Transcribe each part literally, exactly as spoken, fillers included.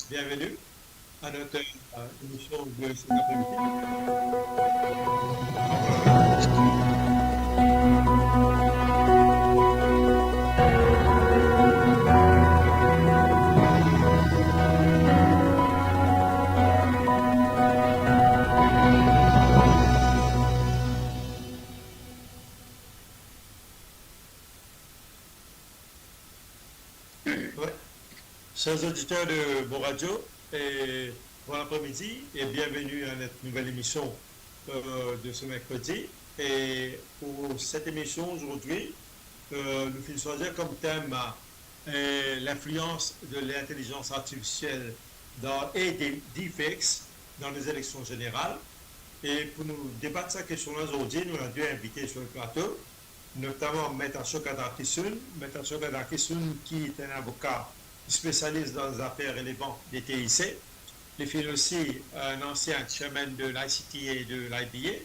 Bienvenue à notre, euh, émission de cet après-midi. Ouais. Chers auditeurs de Mo Radio, et bon après-midi et bienvenue à notre nouvelle émission, euh, de ce mercredi. Et pour cette émission aujourd'hui, euh, nou finn swazir kom tem, euh, l'influence de l'intelligence artificielle dans, et des deepfakes dans les élections générales. E pou nou debat sa kestion-la zordi, nou ena de invite sur le plateau, notaman Met Ashok Radhakrishnan. Met Ashok Radhakrishnan, ki est un avocat spécialiste dans les affaires relevant des T I C. Il fut aussi un ancien chairman de l'I C T A et de l'I B A.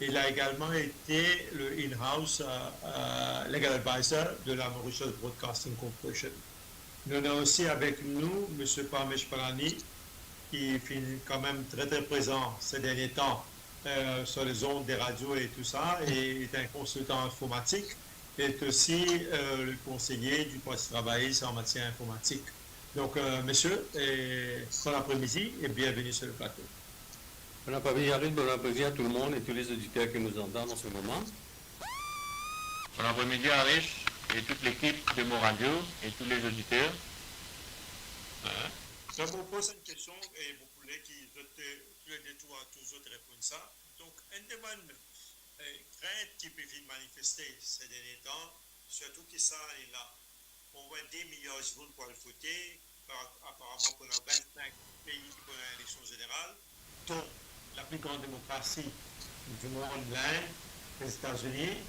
Il a également été le in-house, euh, euh, legal advisor de la Mauritius Broadcasting Corporation. Nou ena osi avek nou Monsieur Parmesh Palani, ki finn kanmem tre, tre prezan se dernie tan, euh, sur les ondes des radios et tout ça, et est un consultant informatique, et est aussi, euh, le conseiller du Parti travailliste en matière informatique. Donc, euh, messieurs, et bon après-midi et bienvenue sur le plateau. Bon après-midi, Harit. Bon après-midi à tout le monde et tous les auditeurs qui nous entendent en ce moment. Bon après-midi, Harish, et toute l'équipe de Mo Radio et tous les auditeurs. Hein? Donk, mo poz enn kestion e mo pou le ki zot, euh, tou le de, tou, tou zot reponn sa. Donk, enn de bann, euh, krint ki pe vinn manifeste se dernie tan, sirtou ki sa ane-la, mo vwar de miliar dimoun pou al vote, par, aparaman pou ena vinn-sink pei pou ena eleksion zeneral, dont la plus grande démocratie du monde, l'Inde, les États-Unis,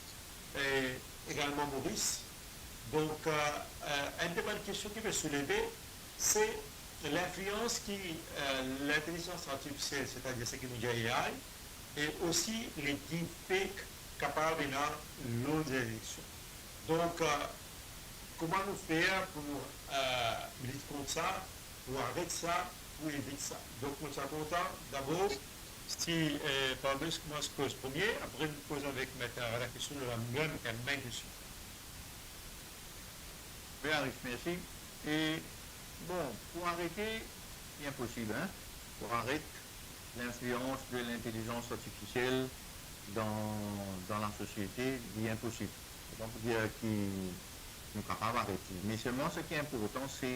et également Maurice. Donk, euh, euh, enn de bann kestion ki pe souleve, se linflians ki, euh, lintelizans artifisiel, setadir seki nou dir A I, e osi le deepfake kapav ena lor lezeksion. Donk, euh, kouma nou fer pou nou, euh, lit kont sa, pou aret sa, pou evit sa? Donk, mo ti a kontan, dabor, si, euh, Parmesh koumans poz premie, apre nou poz avek Met Radhakrishnan la mem, mem kestion. Bien, Harish, mersi. E, bon, pou arete, li inposib, hein, pou aret linflians de lintelizans artifisiel dan, dan lasosiete, li inposib. Se pa pou dir ki nou kapav aret li. Me selman, seki inportan, se,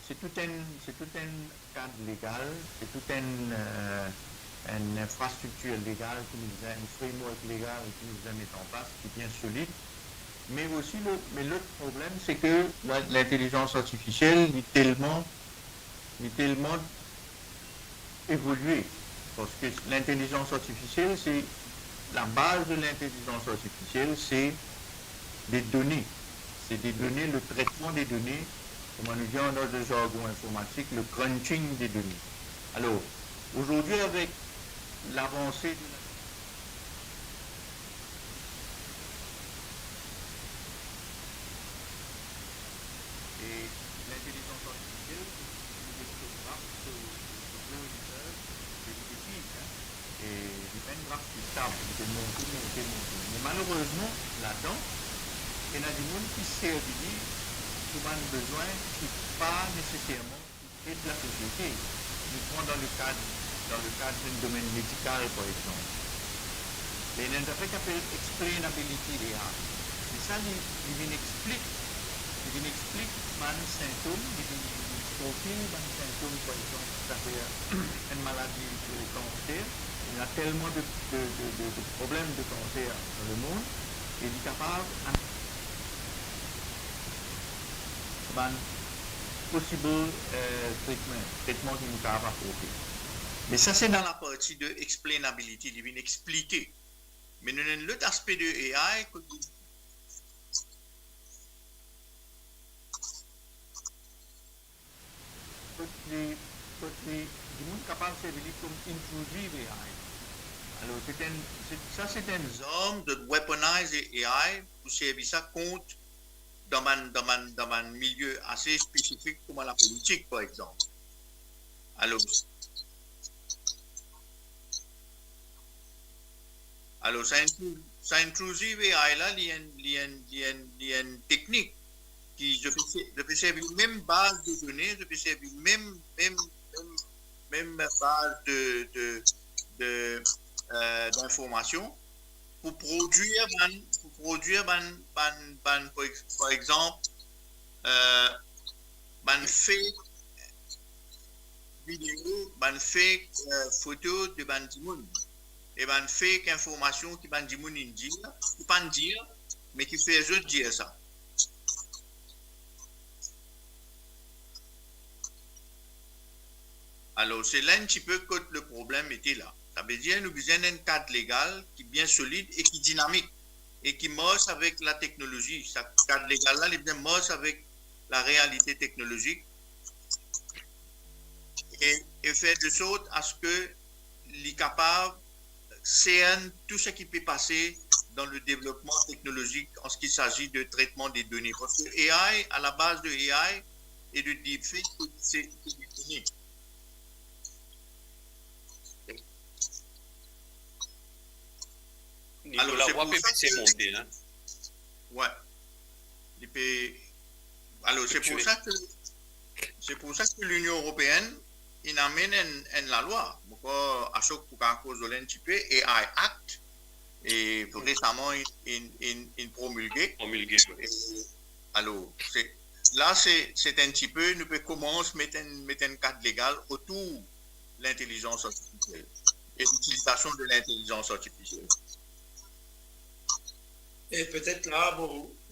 se tou enn, se tou enn kad legal, se tou enn, euh, enn infrastriktir legal ki nou bizin, enn framework legal ki nou bizin met an plas, ki bien solid. Me osi, le, me lot problem, se ke la, lintelizans artifisiel, li telman, li telman evolie. Parski lintelizans artifisiel, se, labaz de lintelizans artifisiel, se de done. Se de done, le tretman de done, kouma nou dir dan le zargon informatik, le crunching de done. Alor, azordi, avek lavanse de la E lintelizans artifisiel, li, li, li, li graf so, so, so, so, so, so, so, so, so, so, so, so, so, so, so, so, e li pa enn graf ki stab, li pe monte, monte, monte. Me malerezman, ladan, ena dimoun ki servi li pou bann bezwin ki pa neseserman pou ed lasosiete. Nou pran dan le kad, dan le kad enn domenn medikal, par exanp. Ena enn zafer ki apel explainability A I. E sa, li, li vinn explik, li vinn explik bann sintom, li vinn, li vinn profil bann sintom, par exanp, zafer enn maladi, euh, kanser. Ena telman de, de, de, de, de problem de kanser dan lemond, e li kapav an-, bann possible, euh, treatment, tretman ki nou kapav aporte. Me sa, se dan laparti de explainability, li vinn explike. Me nou ena enn lot aspe de A I kot kot li, kot li, dimoun kapav servi li kom intrusive A I. Alor, se enn, se, sa se enn zarm de weaponize A I pou servi sa kont dan bann, dan bann, dan bann milie ase spesifik, kouma lapolitik, par exanp. Alor, alor, sa intru-, sa intrusive A I la, li enn, li enn, li enn, li enn teknik ki zot pe se-, zot pe servi mem baz de done, zot pe servi mem, mem, mem, mem baz de, de, de, euh, d'informasion pou prodwir bann, pou prodwir bann, bann, bann, par ex-, par exanp, euh, bann fake video, bann fake, euh, foto de bann dimoun, e bann fake informasion ki bann dimoun inn dir, ki pa'nn dir, me ki fer zot dir sa. Alor, se la enn tipe kot le problem ete la. Savedir, nou bizin enn kad legal ki bien solid e ki dinamik e ki mars avek lateknolozi. Sa kad legal la, li bizin mars avek larealite teknolozik e, e fer de sort a se ke li kapav sern tou seki pe pase dan le devlopman teknolozik an seki sazi de tretman de done. Parski A I, a la baz de A I e de deepfake, se, se de done. Nivo lavwa pe bese monte, hein. Wi. Li pe, alor, se pou sa ke, se pou sa ke Linion Eropeenn inn amenn enn, enn lalwa. Mo krwar Ashok pou kapav koz lor li enn tipe, A I Act, e resaman inn, inn, inn, inn promilge. Promilge, wi. E, alor, se, la, se, se enn tipe, nou pe koumans met enn, met enn kad legal otour lintelizans artifisiel e litilizasion de lintelizans artifisiel. E petet la, mo,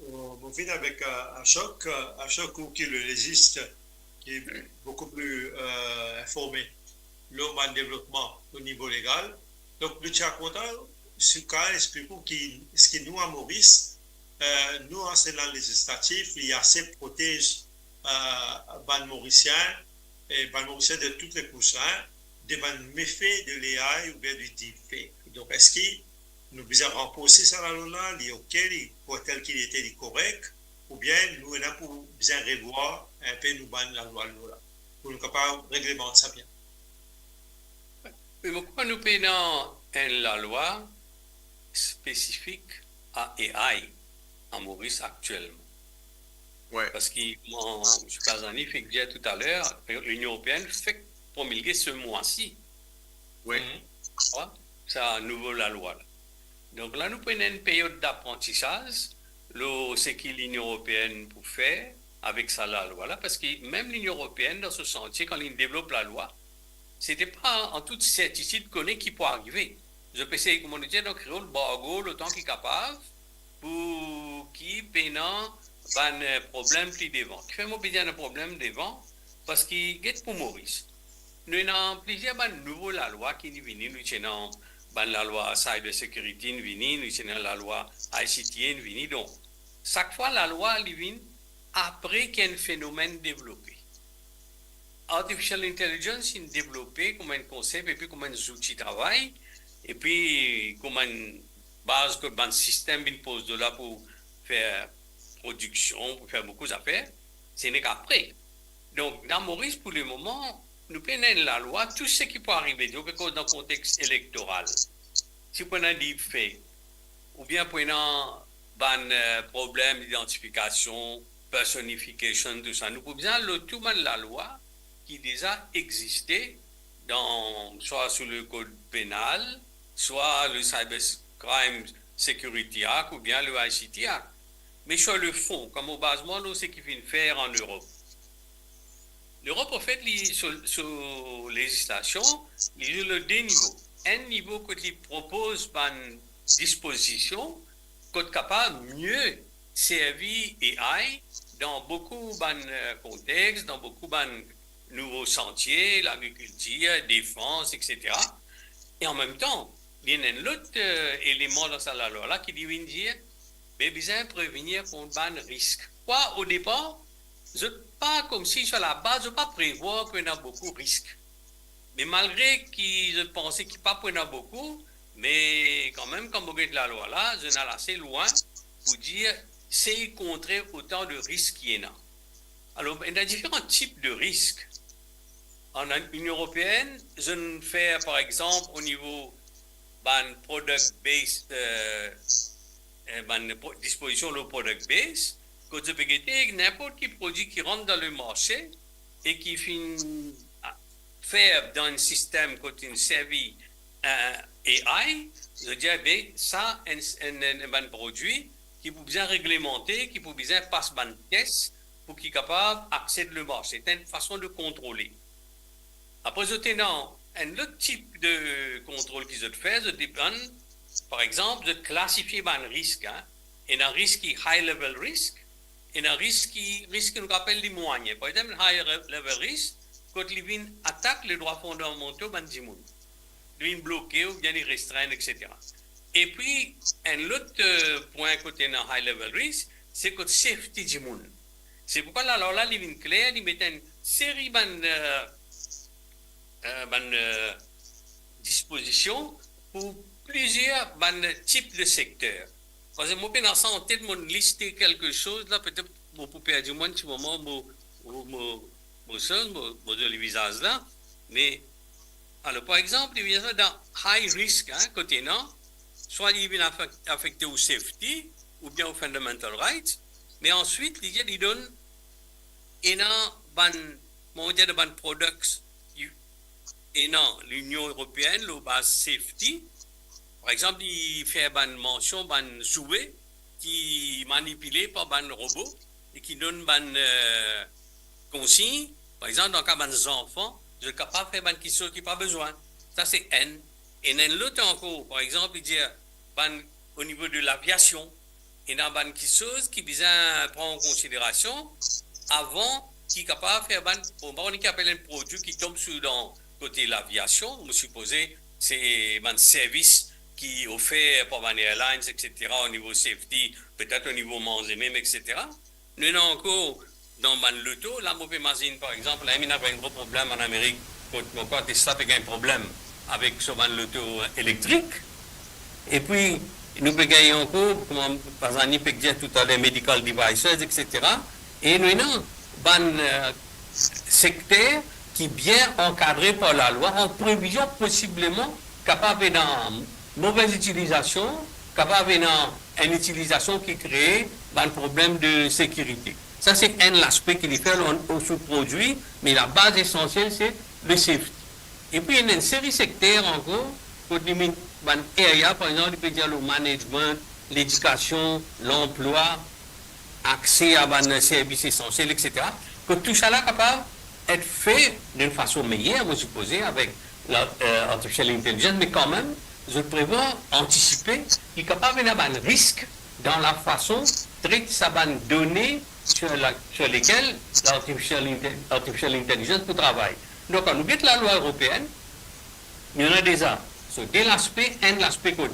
mo, mo vinn avek, euh, Ashok, euh, Ashok ou ki le lezis, ki boukou pli, euh, informe lor bann devlopman o nivo legal. Donk, nou ti a kontan, si ou kapav explik nou ki, eski nou, a Moris, euh, nou, an Sena Lezislatif, li ase protez, euh, bann Morisien, e bann Morisien de tou lekous, hein, de bann mefe de l'A I oubien de deepfake. Donk, eski nou bizin ranforse sa lalwa la, li ok, li, pou tel ki li ete, li korek, oubien nou ena pou bizin revwar inpe nou bann lalwa, lalwa la, pou nou kapav reglemant sa bien? Me mo krwar nou pena enn lalwa spesifik a A I an Moris aktielman. Wi. Parski, kouma Misie Barzani fek dir toutaler, Linion Eropeenn fek promilge se mwa si. Wi. Mhm. Sa nouvo lalwa la. Donk la, nou pou ena enn period daprantisaz lor seki Linion Eropeenn pou fer avek sa lalwa la, parski mem Linion Eropeenn, dan so santie, kan li devlop lalwa, se ti pa an tout sertitid kone ki pou arive. Zot pe sey, kouma nou dir dan kreol, bargo letan ki kapav, pou ki pena bann, eh, problem pli devan. Kifer mo pe dir ena problem devan? Parski, get pou Moris. Nou ena plizier bann nouvo lalwa ki vini, nou ti ena bann lalwa cyber security inn vini, nou ti ena lalwa I C T A inn vini. Donk, sak fwa lalwa li vinn apre ki enn fenomenn devlope. Artificial intelligence inn devlope kouma enn konsep epi kouma enn zouti travay, epi kouma enn baz kot bann sistem vinn poz de la pou fer prodiksion, pou fer boukou zafer, se nek apre. Donk, dan Moris, pou lemoman, nou pena enn lalwa, tou seki pou arive, nou pe koz dan kontex elektoral. Si pou ena deepfake, oubien pou ena bann, eh, problem idantifikasion, personification, tou sa, nou pou bizin al lor tou bann lalwa ki deza existe dan, swa sou le kod penal, swa le Cyber Crime Security Act oubien le I C T Act. Me sir le fon, kouma mo baz mwa lor seki finn fer an Lerop. Lerop, anfet, li, so, so lezislasion, li lor de nivo. Enn nivo kot li propoz bann dispozision kot kapav mie servi A I dan boukou bann, eh, kontex, dan boukou bann nouvo santie, lagrikiltir, defans, et cetera. E an mem tan, li ena enn lot, eh, eleman dan sa lalwa la ki li vinn dir, be bizin prevenir kont bann risk. Kwa, o depar, zot pa koumsi, sir labaz, zot pa prevwar ki ena boukou risk. Me malgre ki zot panse ki pa pou ena boukou, me kanmem, kan mo get lalwa la, zot ena al ase lwin pou dir, sey kontre otan de risk ki ena. Alor, ena diferan tip de risk. an Linion Eropeen, zot inn fer, par exanp, o nivo bann product based, eh, eh, bann pro-, dispozision lor product based, kot zot pe gete ninport ki prodwi ki rant dan lemarse e ki finn, ah, fer dan enn sistem kot inn servi, eh, A I, zot dir, be, sa, enn, enn, enn, enn bann prodwi ki pou bizin reglemante, ki pou bizin pas bann tes pou ki kapav aksed lemarse. Se enn fason de kontrole. Apre, zot ena enn lot tip de kontrol ki zot fer, zot depann, par exanp, zot klasifie bann risk, hein. Ena risk ki high level risk, ena risk ki, risk ki nou apel li mwayin. Par exanp, high re-, level risk, kot li vinn atak ledrwa fondamantal bann dimoun. Li vinn bloke oubien li restrenn, et cetera. Epi, enn lot, eh, pwin kot ena high level risk, se kot safety dimoun. Se poukwa lalwa la, li vinn kler, li met enn seri bann, eh, eh, bann, eh, dispozision pou plizier bann tip de sekter. Parski mo pena sa an tet, mo liste kelke soz la, petet mo pou perdi mwa enn ti moman, mo, mo, mo, mo soz, mo, mo zoli vizaz la. Me, alor, par exanp, li vinn sa dan high risk, hein, kot ena, swa li vinn afek-, afekte ou safety, oubien ou fundamental rights, me answit, li, li donn ena bann, mo dir, bann products ki ena Linion Eropeen lor baz safety. Par exanp, li fer bann mansion, bann zwe ki manipile par bann robo e ki donn bann, eh, konsign. Par exanp, dan ka bann zanfan, zot kapav fer bann kiksoz ki pa bizin. Sa se enn. E enn lot ankor, par exanp, li dir bann, o nivo de laviasion, ena bann kiksoz ki bizin pran an konsiderasion avan ki kapav fer bann, bon, bann ki apel enn prodwi ki tom sou dan kote laviasion, mo sipoze se bann servis ki ofer par bann airlines, et cetera, o nivo safety, petet o nivo manze mem, et cetera. Nou ena ankor dan bann loto, la mo pe imazinn, par exanp, la, inn ena enn gro problem an Amerik, kot mo krwar Tesla pe gagn problem avek so bann loto elektrik. Epi, nou pe gagn ankor, kouma Pazani pe dir toutaler, medical devices, et cetera. E nou ena bann, eh, sekter ki bien ankadre par lalwa, an previzion posibleman kapav ena move itilizasion, kapav ena enn itilizasion ki kree bann problem de sekirite. Sa se enn laspe ki li fer lor, lor so prodwi, me labaz esansiel se le safety. Epi ena enn seri sekter ankor, kot li met bann area, par exanp, li pe dir le management, ledikasion, lanplwa, akse a bann servis esansiel, et cetera. Kot tousala kapav et fe dan enn fason meyer, mo sipoze, avek la, eh, artificial intelligence, me kanmem, zot prevwar antisipe ki kapav ena bann risk dan lafason tret sa bann done sur la, sur lesquelles l'artificial inte-, artificial intelligence pou travay. Donk, kan nou get lalwa eropeen, nou ena deza so de laspe, enn laspe kot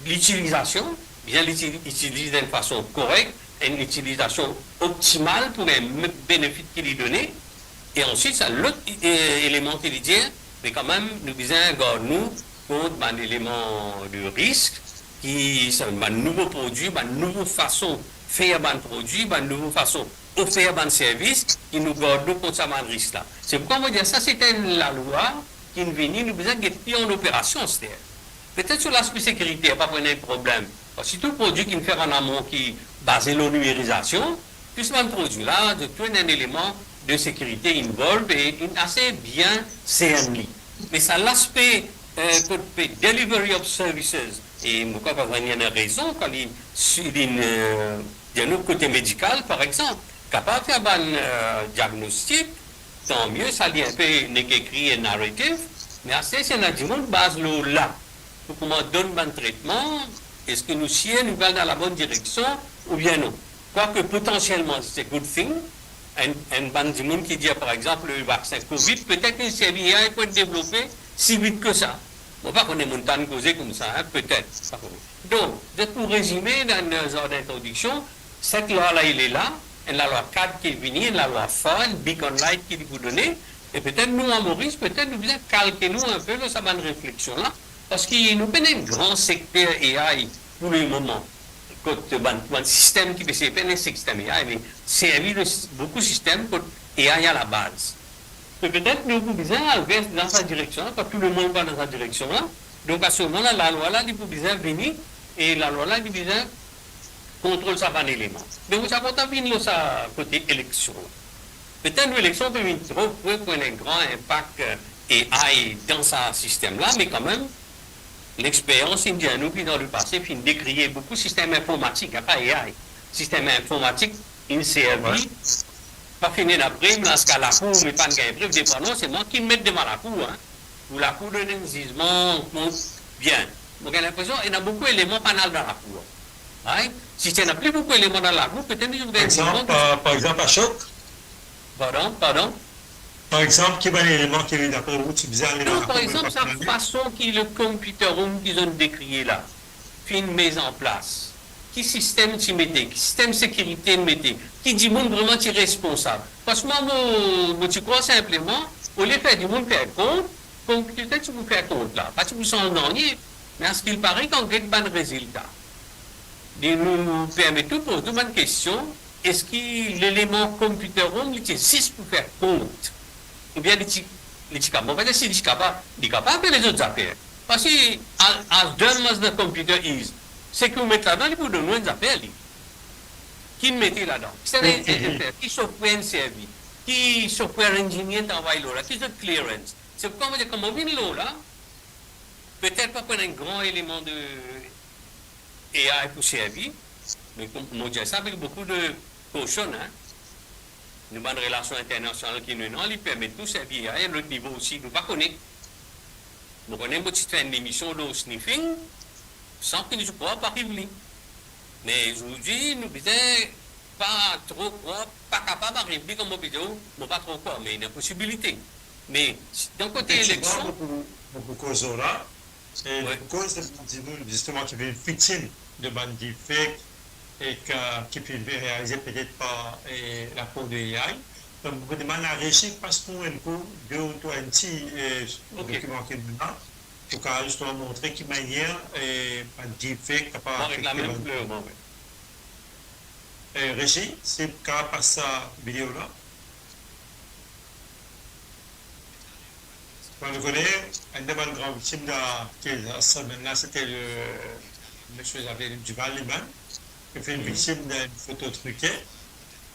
litilizasion, bizin li itiliz dan enn fason korek, enn itilizasion optimal pou enn me-, benefit ki li done, e answit, sa lot, eh, eleman ki li dir, me kanmem, nou bizin gard nou kont bann eleman de risk, ki sa, bann nouvo prodwi, bann nouvo fason fer bann prodwi, bann nouvo fason ofer bann servis, ki nou gard nou kont sa bann risk la. Se poukwa mo dir sa, se enn lalwa ki vini, nou bizin get li an operasion, aster. Petet sou laspe sekirite, pa pou ena problem. Parski tou prodwi ki fer an amon ki baze lor nimerizasion, tou sa bann prodwi la, zot tou ena enn eleman de sekirite involved e inn ase bien sern li. Me sa laspe, eh, kot pe delivery of services, e mo krwar Pazani ena rezon kan li, si li, eh, dir nou kote medikal, par exanp, kapav fer bann, eh, diagnostik, tan mie, sa li enpe nek ekrir narrative, me aster si ena dimoun baz lor la, pou kouma donn bann tretman, eski nou sir nou pe al dan labonn direksion oubien non? Kwake potansielman, it's a good thing. Enn, enn bann dimoun ki dir, par exanp, le vaksin covid, petet li servi A I pou devlope si vit ki sa. Mo pa kone, mo'nn tann koze koumsa, hein, petet, pa kone. Donk, zis pou rezime, dan enn zar dintrodiksion, set lwa la, li la, enn lalwa kad ki vini, enn lalwa far, enn beacon light ki li pou done, e petet nou, a Moris, petet nou bizin kalke nou enpe lor sa bann refleksion la, parski nou pena enn gran sekter A I pou lemoman, kot bann, bann sistem ki pe servi, pena enn sistem A I, me servi de s-, boukou sistem kot A I a labaz. E petet nou pou bizin al vers dan sa direksion la, parski tou lemonn va dan sa direksion la. Donk, a se moman la, lalwa la, li pou bizin vini, e lalwa la, li bizin kontrol sa bann eleman. Me mo ti a kontan vinn lor sa kote eleksion la. Petet nou eleksion pe vinn tro pre pou ena enn gran inpak, eh, A I dan sa sistem la, me kanmem, lexperyans inn dir nou ki dan lepase finn dekriye boukou sistem informatik, apa A I, sistem informatik inn servi, pa finn ena prev, dan sa ka lakour, me pa'nn gagn prev, depandan selman ki met devan lakour, hein. Pou lakour donn enn zizman, bon, bien. Mo gagn linpresion, ena boukou eleman pa'nn al dan lakour. Right? Si ti ena pli boukou eleman dan lakour, petet nou gagn enn zizman. Par exanp, par, par exanp, Ashok? Pardon, pardon? Par exanp, ki bann eleman ki, dapre ou, ti bizin al dan lakour, me pa finn ale? Non, par exanp, sa fason ki le computer room ki zot dekriye la, finn met an plas, ki sistem ti mete, ki sistem sekirite mete, ki dimoun vreman ti responsab. Parski mwa, mo, mo ti krwar sinpleman, olie fer dimoun fer kont, konpiter ti pou fer kont la, pa ti pou sanz nanye. Me askilpare, kan get bann rezilta, li nou permet nou poz nou bann kestion, eski leleman computer room, li ti zis pou fer kont? Oubien li ti, li ti kapav, mo pa dir si li ti kapav, li kapav fer lezot zafer. Parski as, as dumb as the computer is, seki ou met ladan, li pou donn ou enn zafer, li. Ki mete ladan? Ki sa, ki software inn servi? Ki software engineer travay lor la? Ki zot clearance? Se poukwa mo dir, kan mo vinn lor la, petet pa pou ena enn gran eleman de A I pou servi, me kom, mo dir sa avek boukou de caution, hein. Nou bann relasion internasional ki nou ena, li permet nou servi A I a lot nivo osi, nou pa kone. Mo kone mo ti fer enn lemision lor sniffing, san ki nou krwar pa ariv li. Me zordi, nou bizin pa tro krwar, pa kapav ariv li, kouma mo pe dir ou, mo pa tro krwar, me ena posibilite. Me dan kote eleksion, mo pou, mo pou koz lor la, e mo pou koz de bann dimoun, zisteman, ki vinn viktim de bann deepfake e ki, ki finn vinn realize petet par, e, lakoz de A I. Donk, mo pou demann larezi pas nou enn kou, de ou trwa enn ti, e, dokiman ki nou ena, pou kapav zisteman montre ki manier, e, bann deepfake kapav afekte bann. E, Regi, si ou kapav pas sa video la. Bon, nou kone, enn de bann gran viktim dan, ki, dan sa semenn la, sete le, misie Xavier Duval limem, ki finn viktim d'enn foto trike.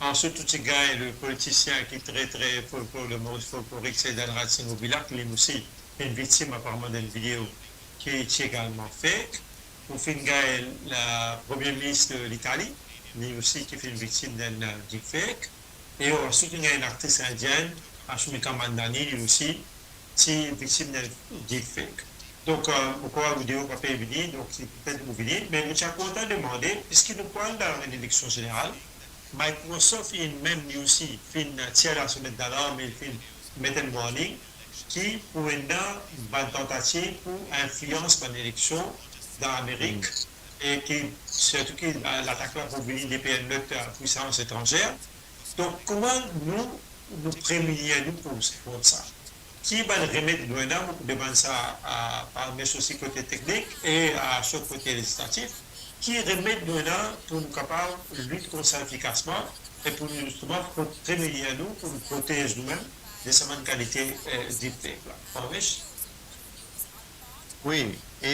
Answit, ou ti gagn le politisien ki tre, tre folklor, le Moris folklorik, se Dhanraj Singh Obhila, ki limem osi finn viktim aparaman d'enn video ki ti egalman fake. Ou finn gagn la Premie Minis Litali, li osi ki finn viktim d'enn, eh, deepfake. E answit, nou gagn enn aktris indienn, Ashmita Mandanna, li osi ti viktim d'enn deepfake. Donk, eh, mo krwar video pa pe vini, donk li petet pou vini, me mo ti a kontan demande, piski nou pou al dan enn eleksion zeneral, Microsoft inn mem li osi finn tir lasonet dalarm, li finn met enn warning ki pou ena bann tantativ pou inflians bann eleksion dan Amerik, e ki, sirtou ki, eh, latak la pou vini depi enn lot, eh, pwisans etranzer. Donk, kouma nou, nou prevenir nou kont, kont sa? Ki bann remed nou ena, mo pou demann sa a, a Ernest osi kote teknik e a Ashok kote lezislatif, ki remed nou ena pou nou kapav lit kont sa efikasman e pou nou zisteman pro-, prevenir nou, pou nou protez noumem de sa bann kalite, eh, deepfake la? Ernest? Wi, e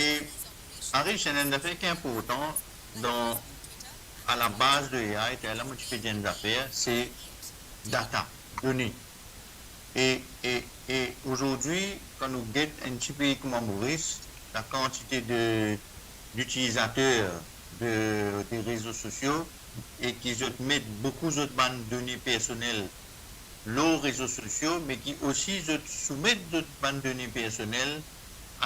Arish, ena enn zafer ki inportan dan, a la baz de A I, la mo ti pe dir enn zafer, se data, done. E, e, e azordi, kan nou get enn ti pei kouma Moris, la kantite de, d'itilizater de, de rezo sosio, e ki zot met boukou zot bann done personel lor rezo sosio, me ki osi zot soumet zot bann done personel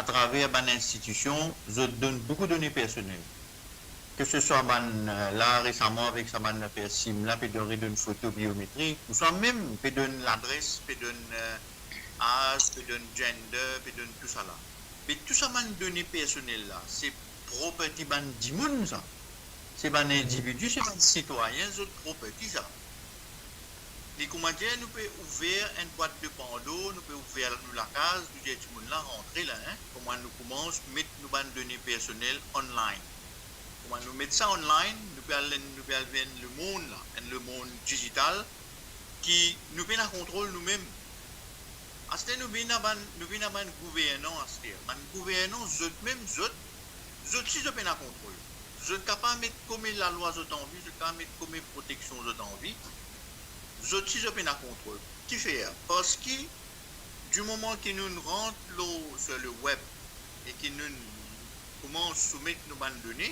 atraver bann institision, zot donn boukou done personel. Ke se swa bann, eh, la, resaman avek sa bann zafer sim la, pe donn, redonn foto biometrik, ouswa mem pe donn ladres, pe donn, eh, az, pe donn gender, pe donn tousala. Me tou sa bann done personel la, se property bann dimoun sa. Se bann individi, se bann sitwayin, zot property sa. Li koumadir nou pe ouver enn bwat de Pandor, nou pe ouver nou lakaz, nou dir dimoun la rantre la, hein. Kouma nou koumans met nou bann done personel online. Kouma nou met sa online, nou pe al, nou pe al ver enn lemond la, enn lemond dizital ki nou pena kontrol noumem. Aster nou vinn a bann, nou vinn a bann gouvernan aster. Bann gouvernan, zot mem, zot, zot si zot pena kontrol. Zot kapav met kome lalwa zot anvi, zot kapav met kome proteksion zot anvi. Zot si zot pena kontrol. Kifer? Parski di moman ki nou rant lor, sur le web, e ki nou koumans soumet nou bann done,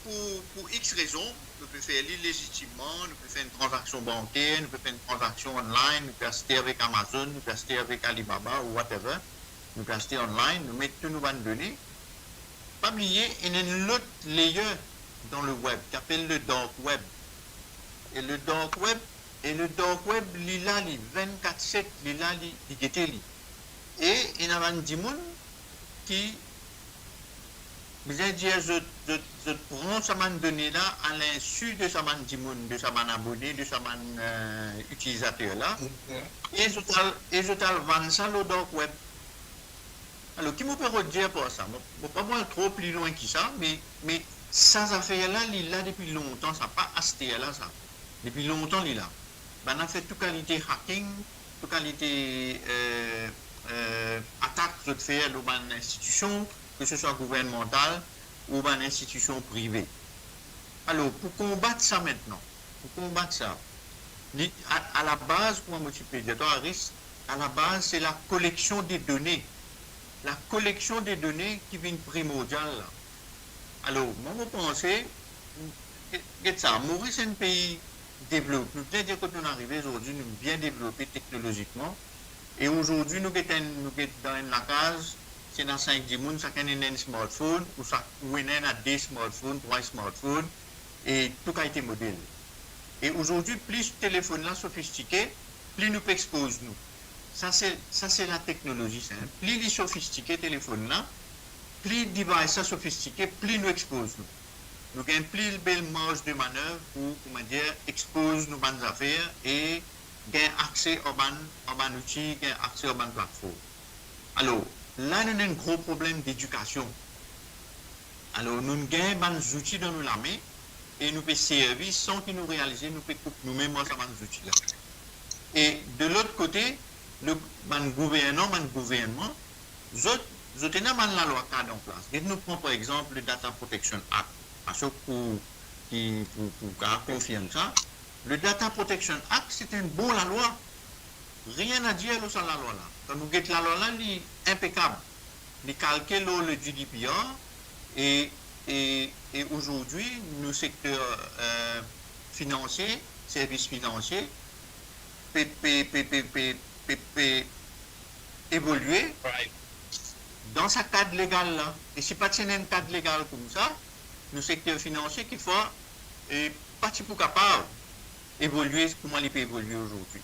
pou, pou X rezon, nou pe fer li lezitimman, nou pe fer enn tranzaksion banker, nou pe fer enn tranzaksion online, nou pe aste avek Amazon, nou pe aste avek Alibaba ou whatever, nou pe aste online, nou met tou nou bann done. Pa bliye, ena enn lot layer dan le web, ki apel le dark web. E le dark web, e le dark web, li la, li vennkat set, li la, li, li gete li. E ena bann dimoun ki bizin dir zot, zot, zot pran sa bann done la a linsu de sa bann dimoun, de sa bann abone, de sa bann, eh, itilizater la. Ok. E zot al, e zot al vann sa lor dark web. Alor, ki mo pe rod dir par sa? Mo, mo pa pou al tro pli lwin ki sa, me, me sa zafer la, li la depi lontan, sa pa aster la, sa. Depi lontan, li la. Bann la fer tou kalite hacking, tou kalite, eh, eh, atak zot fer lor bann institision, ke se swa gouvernmantal ou bann institision prive. Alor, pou konbat sa aster, pou konbat sa, li, a, a la baz, kouma mo ti pe dir twa, Aris, a la baz, se la koleksion de done. La koleksion de done ki vinn primordial la. Alor, mwa, mo panse, get, get sa, Moris enn pei devlope. Nou bizin dir kot nou arive zordi, nou bien devlope teknolozikman. E zordi, nou get enn, nou get dan enn lakaz, si ena sink dimoun, sakenn ena enn smartphone, ou sa, ou ena, ena de smartphone, trwa smartphone, e tou kalite model. E zordi, pli telefonn la sofistike, pli nou pe expoz nou. Sa se, sa se lateknolozi, sa, en. Pli li sofistike, telefonn la, pli device la sofistike, pli nou expoz nou. Nou gagn pli bel marz de manev pou, kouma dir, expoz nou bann zafer e gagn akse ar bann, ar bann outi, gagn akse ar bann platform. Alor, la nou ena enn gro problem dedikasion. Alor, nou gagn bann zouti dan nou lame e nou pe servi san ki nou realize nou pe koup noumem ar sa bann zouti la. E de lot kote, le, bann gouvernan, bann gouvernman, zot, zot ena bann lalwa kad an plas. Get nou pran par exanp le Data Protection Act, pa seki pou, ki, pou, pou kapav konfirm sa. Le Data Protection Act, se enn bon lalwa. Rien a dir lor sa lalwa la. Kan nou get lalwa la, li inpekab. Li kalke lor le G D P R e, e, e zordi, nou sekter, eh, finansie, servis finansie, pe, pe, pe evolie Right. dan sa kad legal la. E si pa ti ena enn kad legal koumsa, nou sekter finansie, kikfwa, e pa ti pou kapav evolie kouma li pe evolie zordi.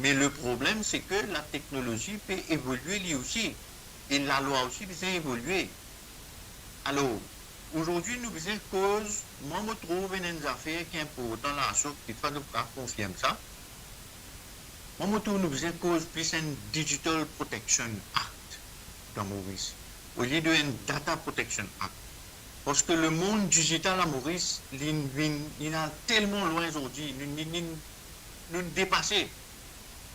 Me le problem, se ke lateknolozi pe evolie li osi, e lalwa osi bizin evolie. Alor, zordi, nou bizin koz, mwa, mo trouv ena enn zafer ki inportan la, sof ki fode nou kapav konfirm sa. Mwa, mo trouv nou bizin koz plis enn Digital Protection Act dan Moris, olie de enn Data Protection Act. Parski lemond dizital a Moris, li vinn, li al telman lwin zordi, nou, nou, nou, nou depase.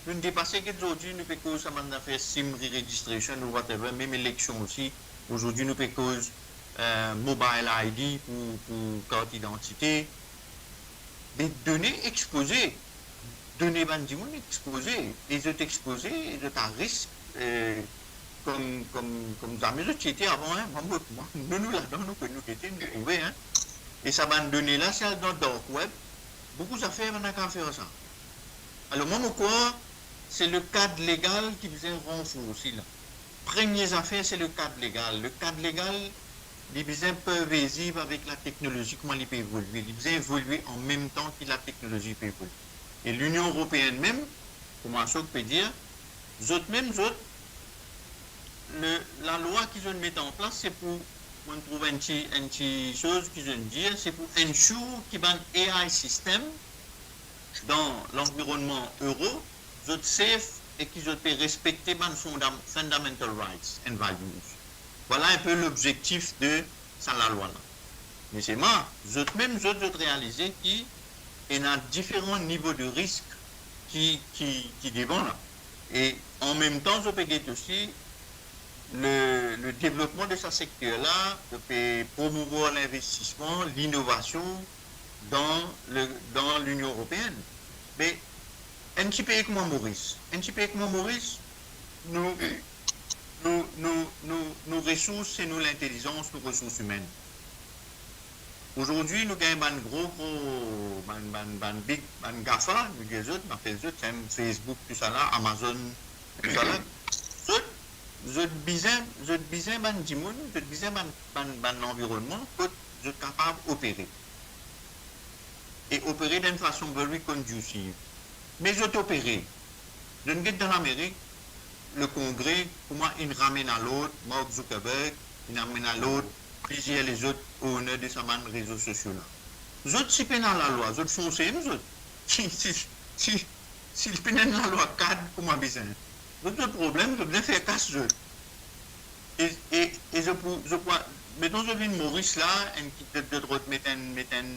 Nou depase, get zordi, nou pe koz sa bann zafer SIM re-registration ou whatever, mem eleksion osi. Zordi, nou pe koz, eh, mobile I D pou, pou kart idantite. Be done expoze, done bann dimoun expoze, e zot expoze, e zot a risk, eh, kom, kom, kom zame zot ti ete avan, en. Mwa, mo, mwa, nou, nou ladan, nou, nou gete, nou trouve, en. E sa bann done la, si al dan dark web, boukou zafer bann la kapav fer sa. Alor, mwa, mo krwar, se le kad legal ki bizin ranforse la. Premie zafer, se le kad legal. Le kad legal, li bizin pervasiv avek lateknolozi, kouma li pe evolie. Li bizin evolie an mem tan ki lateknolozi pe evolie. E Linion Eropeenn mem, kouma Ashok pe dir, zot mem, zot, le, lalwa ki zot met an plas, se pou, mo trouv enn ti, enn ti soz ki zot dir, se pou ensure ki bann A I system dan lanvironnman euro, zot safe e ki zot pe respekte bann fondam-, fundamental rights and values. Vwala enpe lobzektif de sa lalwa la. Me selman, zot mem, zot, zot realize ki ena diferan nivo de risk ki, ki, ki devan la. E an mem tan, zot pe get osi le, le devlopman de sa sekter la, zot pe promouvwar linvestisman, linovasion dan le, dan Linion Eropeenn. Me enn ti pei kouma Moris, enn ti pei kouma Moris, nou, nou, nou, nou, nou resours, se nou lintelizans, nou resours imenn. Azordi, nou gagn bann gro, gro, bann, bann, bann big, bann GAFA, nou dir zot, nou apel zot, sem Facebook, tousala, Amazon, tousala. Zot, zot bizin, zot bizin bann dimoun, zot bizin bann, bann, bann lanvironnman kot zot kapav opere. E opere dan enn fason very conducive. Me zot opere. Zot get dan Lamerik, le Kongre, kouma inn ramenn a lord Mark Zuckerberg, inn ramenn a lord plizier lezot owner de sa bann rezo sosio la. Zot si pena lalwa, zot fonse mem zot. Si, si, si, si pena enn lalwa kad kouma bizin. Zot, zot problem, zot bizin fer kas zot. E, e, e zot pou, zot pou, meton zot vinn Moris la, enn ki, zot, zot rod met enn, met enn,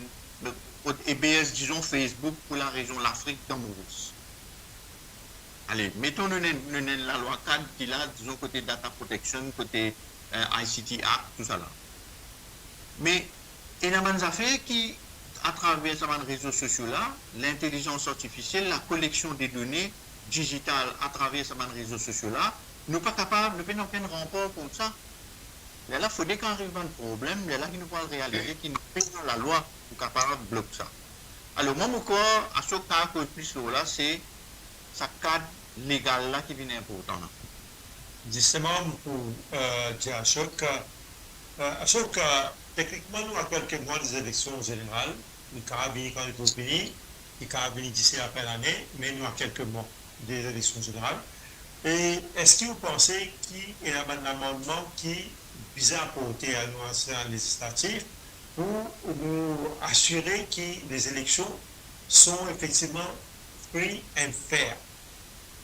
rod ebers, dizon, Facebook pou larezion Lafrik dan Moris. Ale, meton nou ena, nou ena enn lalwa kad ki la, dizon, kote data protection, kote, eh, I C T Act, tousala. Me ena bann zafer ki, atraver sa bann rezo sosio la, lintelizans artifisiel, la koleksion de done dizital atraver sa bann rezo sosio la, nou pa kapav, nou pena okenn ranpor kont sa. Lerla, fode kan ariv bann problem, lerla ki nou pou al realize ki nou pena lalwa pou kapav blok sa. Alor, mwa, mo krwar, Ashok kapav koz plis lor la, se sa kad legal la ki vinn inportan la. Zisteman, mo pou, eh, dir Ashok, eh, Ashok, eh, teknikman, nou a kelke mwa de zeleksion zeneral, li kapav vini kan li pou vini, li kapav vini disi lafin lane, me nou a kelke mwa de zeleksion zeneral. E eski ou panse ki ena bann lamannman ki bizin aporte a nou, a sa lezislatif, pou nou asire ki les élections sont effectivement free and fair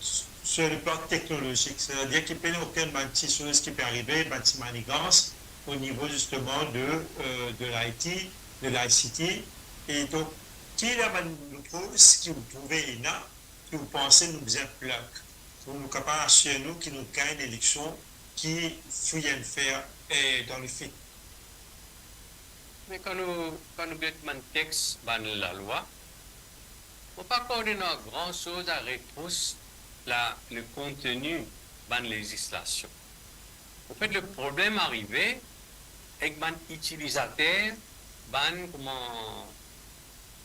sur le plan technologique, c'est-à-dire ki pena okenn bann ti soz ki pe arive, bann ti manigans o nivo zisteman de, euh, de l'I T, de l'I C T. E donk, ki la bann koz ki ou trouve ena, ki ou panse nou bizin plak, pou nou kapav asir nou ki nou gagn eleksion ki free and fair, eh, dan le fait? Me kan nou, kan nou get bann text, bann lalwa, mo pa krwar ena gran soz a repros la, le konteni bann lezislasion. Anfet, le problem arive ek bann itilizater, bann, kouma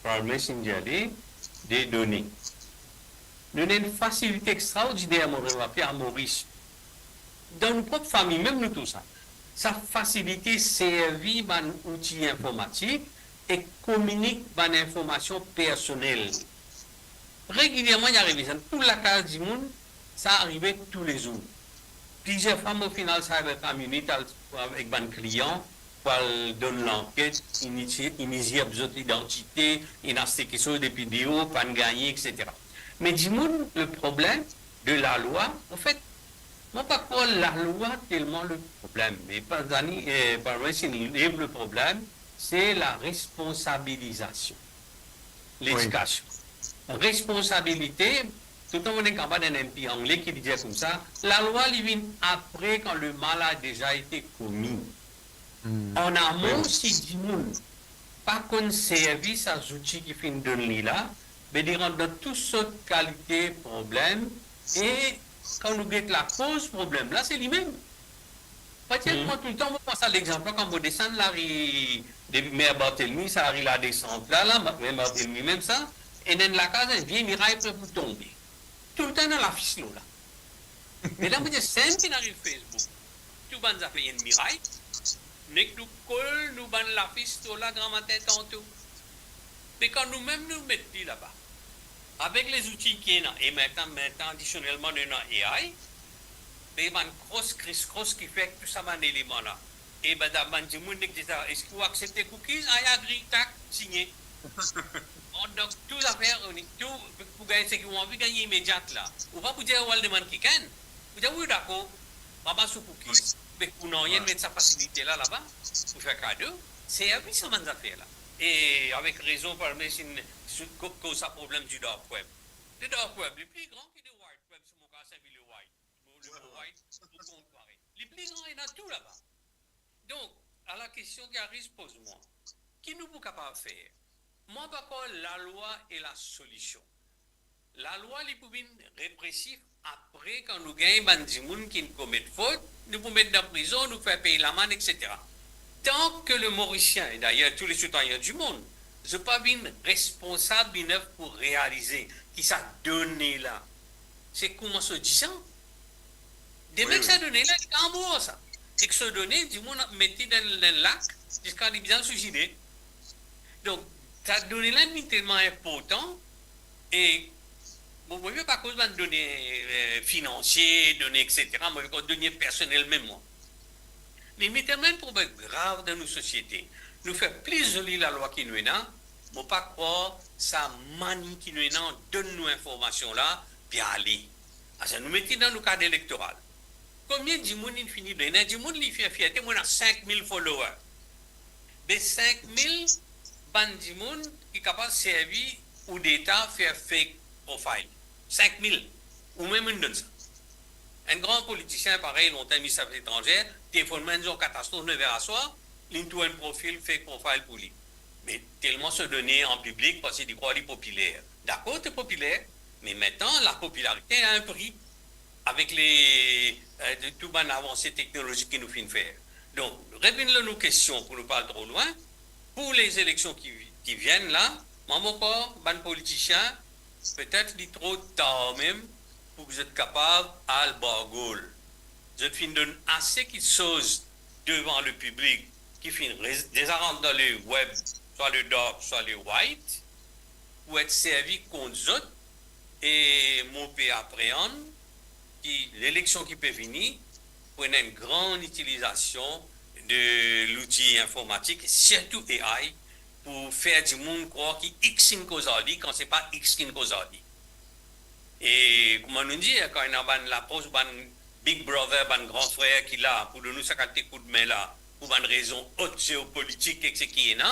Prime Minister inn dir li, de done. Nou ena enn fasilite extraordiner, mo remake, a Moris. Dan nou prop fami mem, nou trouv sa. Sa fasilite servi bann outi informatik e kominik bann informasion personel. Regilierman, li arive sa, tou lakaz dimoun, sa arive toulezour. Plizier fwa, mo finn al cyber crime unit, al avek bann klian, pou al donn lanket, inn, inn izirp zot idantite, inn aste kiksoz depi deor, pa'nn gagne, et cetera. Me dimoun, le problem de lalwa, anfet, mo pa krwar lalwa telman le problem, me pa zani, eh, pa vremem, si le problem, se la responsabilizasion, ledikasion. Responsabilite, toultan mo ena enn kanmarad, enn M P angle ki li dir koumsa, lalwa li vinn apre kan le mal a deza ete komi. An amon, si dimoun pa konn servi sa zouti ki finn donn li la, be li rant dan tou sort kalite problem, e kan nou get lakoz problem la, se limem. Paske mwa, toultan, mo pran sa lexanp la, kan mo desann lari de Mer Barthelemy, sa lari la desant la, la, Mer Barthelemy mem sa, ena enn lakaz, enn vie miray pre pou tonbe. Toultan ena lafis lor la. Me la, mo dir, same ki inn ariv Facebook. Tou bann zafer enn miray, nek nou kol nou bann lafis lor la gramatin tanto. Me kan noumem nou met li laba, avek lezouti ki ena, e mintenan, mintenan adisionelman nou ena A I, be bann kros, kris kros ki fer tou sa bann eleman la. E bann, bann dimoun nek dir sa, eski ou aksepte cookies? I agree, tak, signe. Bon, donk, tou zafer, tou, pou, pou gagn seki ou anvi gagn imediat la. Ou pa pou dir ou al demann kikenn. Ou dir, wi, dakor, pa mal sou cookies. Me pou nanye met sa fasilite la laba, pou fer kado, servi sa bann zafer la. E avek rezon, parski si, si, ko-, koz sa problem di dark web. Le dark web, li pli gran ki le white web, si mo kapav White pou kontware. Li pli gran, ena tou laba. Donk, a la kestion ki ariv, poz mwa, ki nou pou kapav fer? Mwa pa krwar lalwa e la solision. Lalwa, li pou vinn represif apre, kan nou gagn bann dimoun ki komet fot, nou pou met dan prizon, nou fer pey lamann, et cetera. Tan ke le Morisien, e dayer tou le sitwayin dimond, zot pa vinn responsab enough pou realize ki sa done la, se kouma so dizan. Demin ki sa done la, li pa anmor sa. E ki so done, dimoun mete dan, dan lak, ziska li bizin sou zile. Donk, sa done la, li telman inportan, e, bon, mo pa koz bann done, eh, finansie, done, et cetera, mo koz done personel mem, mwa. Me, me telman problem grav dan nou sosiete. Nou fer pli zoli lalwa ki nou ena, mo pa krwar sa mani ki nou ena donn nou informasion la, pe ale. Asa nou mete dan nou kad elektoral. Konbien dimoun inn fini donn? Ena dimoun li fer fierte, mo ena sink mil follower. Be sink mil bann dimoun ki kapav servi ou deta fer fake profile. Sink mil. Ou mem inn donn sa. Enn gran politisien parey, lontan minis zafar etranzer, telefonn mwa enn zour katastrof, nev er aswar, linn trouv enn profil, fake profile pou li. Me telman so done an piblik, parski li krwar li popiler. Dakor, to popiler, me aster lapopilarite a enn pri. Avek le, eh, de tou bann avanse teknolozik ki nou finn fer. Donk, revinn lor nou kestion pou nou pa al tro lwin, pou lez eleksion ki, ki vinn la, mwa mo krwar bann politisien, petet li tro tar mem pou ki zot kapav al bar gol. Zot finn donn ase kiksoz devan le piblik ki finn re-, deza rant dan le web, swa le dark, swa le white, pou et servi kont zot, e mo pe apreann ki leleksion ki pe vini pou ena enn gran itilizasion de louti informatik, sirtou A I, pou fer dimoun krwar ki X inn koz ar li, kan se pa X ki'nn koz ar li. E kouma nou dir, kan ena bann lapros, bann Big Brother, bann gran frer ki la pou donn nou sa kalite koudme la, pou bann rezon ot zeopolitik ek seki ena,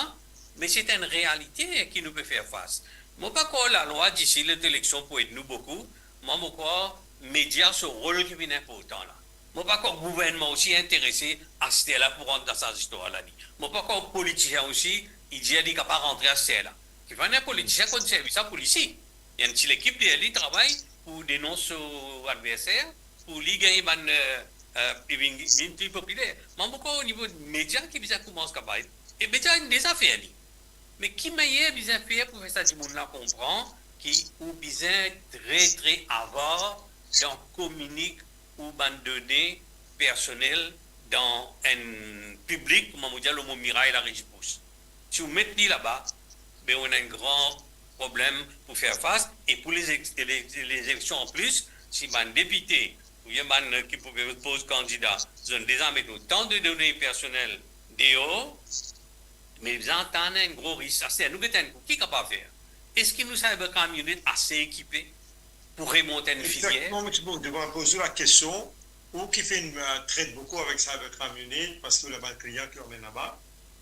me se enn realite ki nou pe fer fas. Mo pa krwar lalwa disi lot eleksion pou ed nou boukou. Mwa mo krwar media so rol ki vinn inportan la. Mo pa krwar gouvernman osi interese aster la pou rant dan sa zistwar la li. Mo pa krwar politisien osi, li dir li kapav rantre aster la. Kifer enn politisien konn servi sa pou li si. Li ena enn ti lekip deryer li travay pou denons so adverser, pou li gagn bann, eh, eh, li vinn, vinn pli popiler. Mwa mo krwar o nivo media ki bizin koumans travay. E media inn deza fer li. Me ki meyer bizin fer pou fer sa dimoun la konpran ki ou bizin tre, tre avar dan kominik ou bann done personel dan enn piblik, kouma mo dir, lor mo miray Laredipous. Si ou met li laba, be ou ena enn gran problem pou fer fas, e pou lez, lez, lez eleksion an plis, si bann depite oubien bann ki pou poz kandida, zot inn deza met otan de done personel deor, me bizin atann enn gro ris. Aster nou gete enn kou, ki kapav fer? Eski nou cybercrime unit ase ekipe pou remont enn filier? Exactement, mo ti pou devan poz ou lakestion, ou ki finn, eh, tret boukou avek cybercrime unit, parski ou ena bann klian ki ou amenn laba.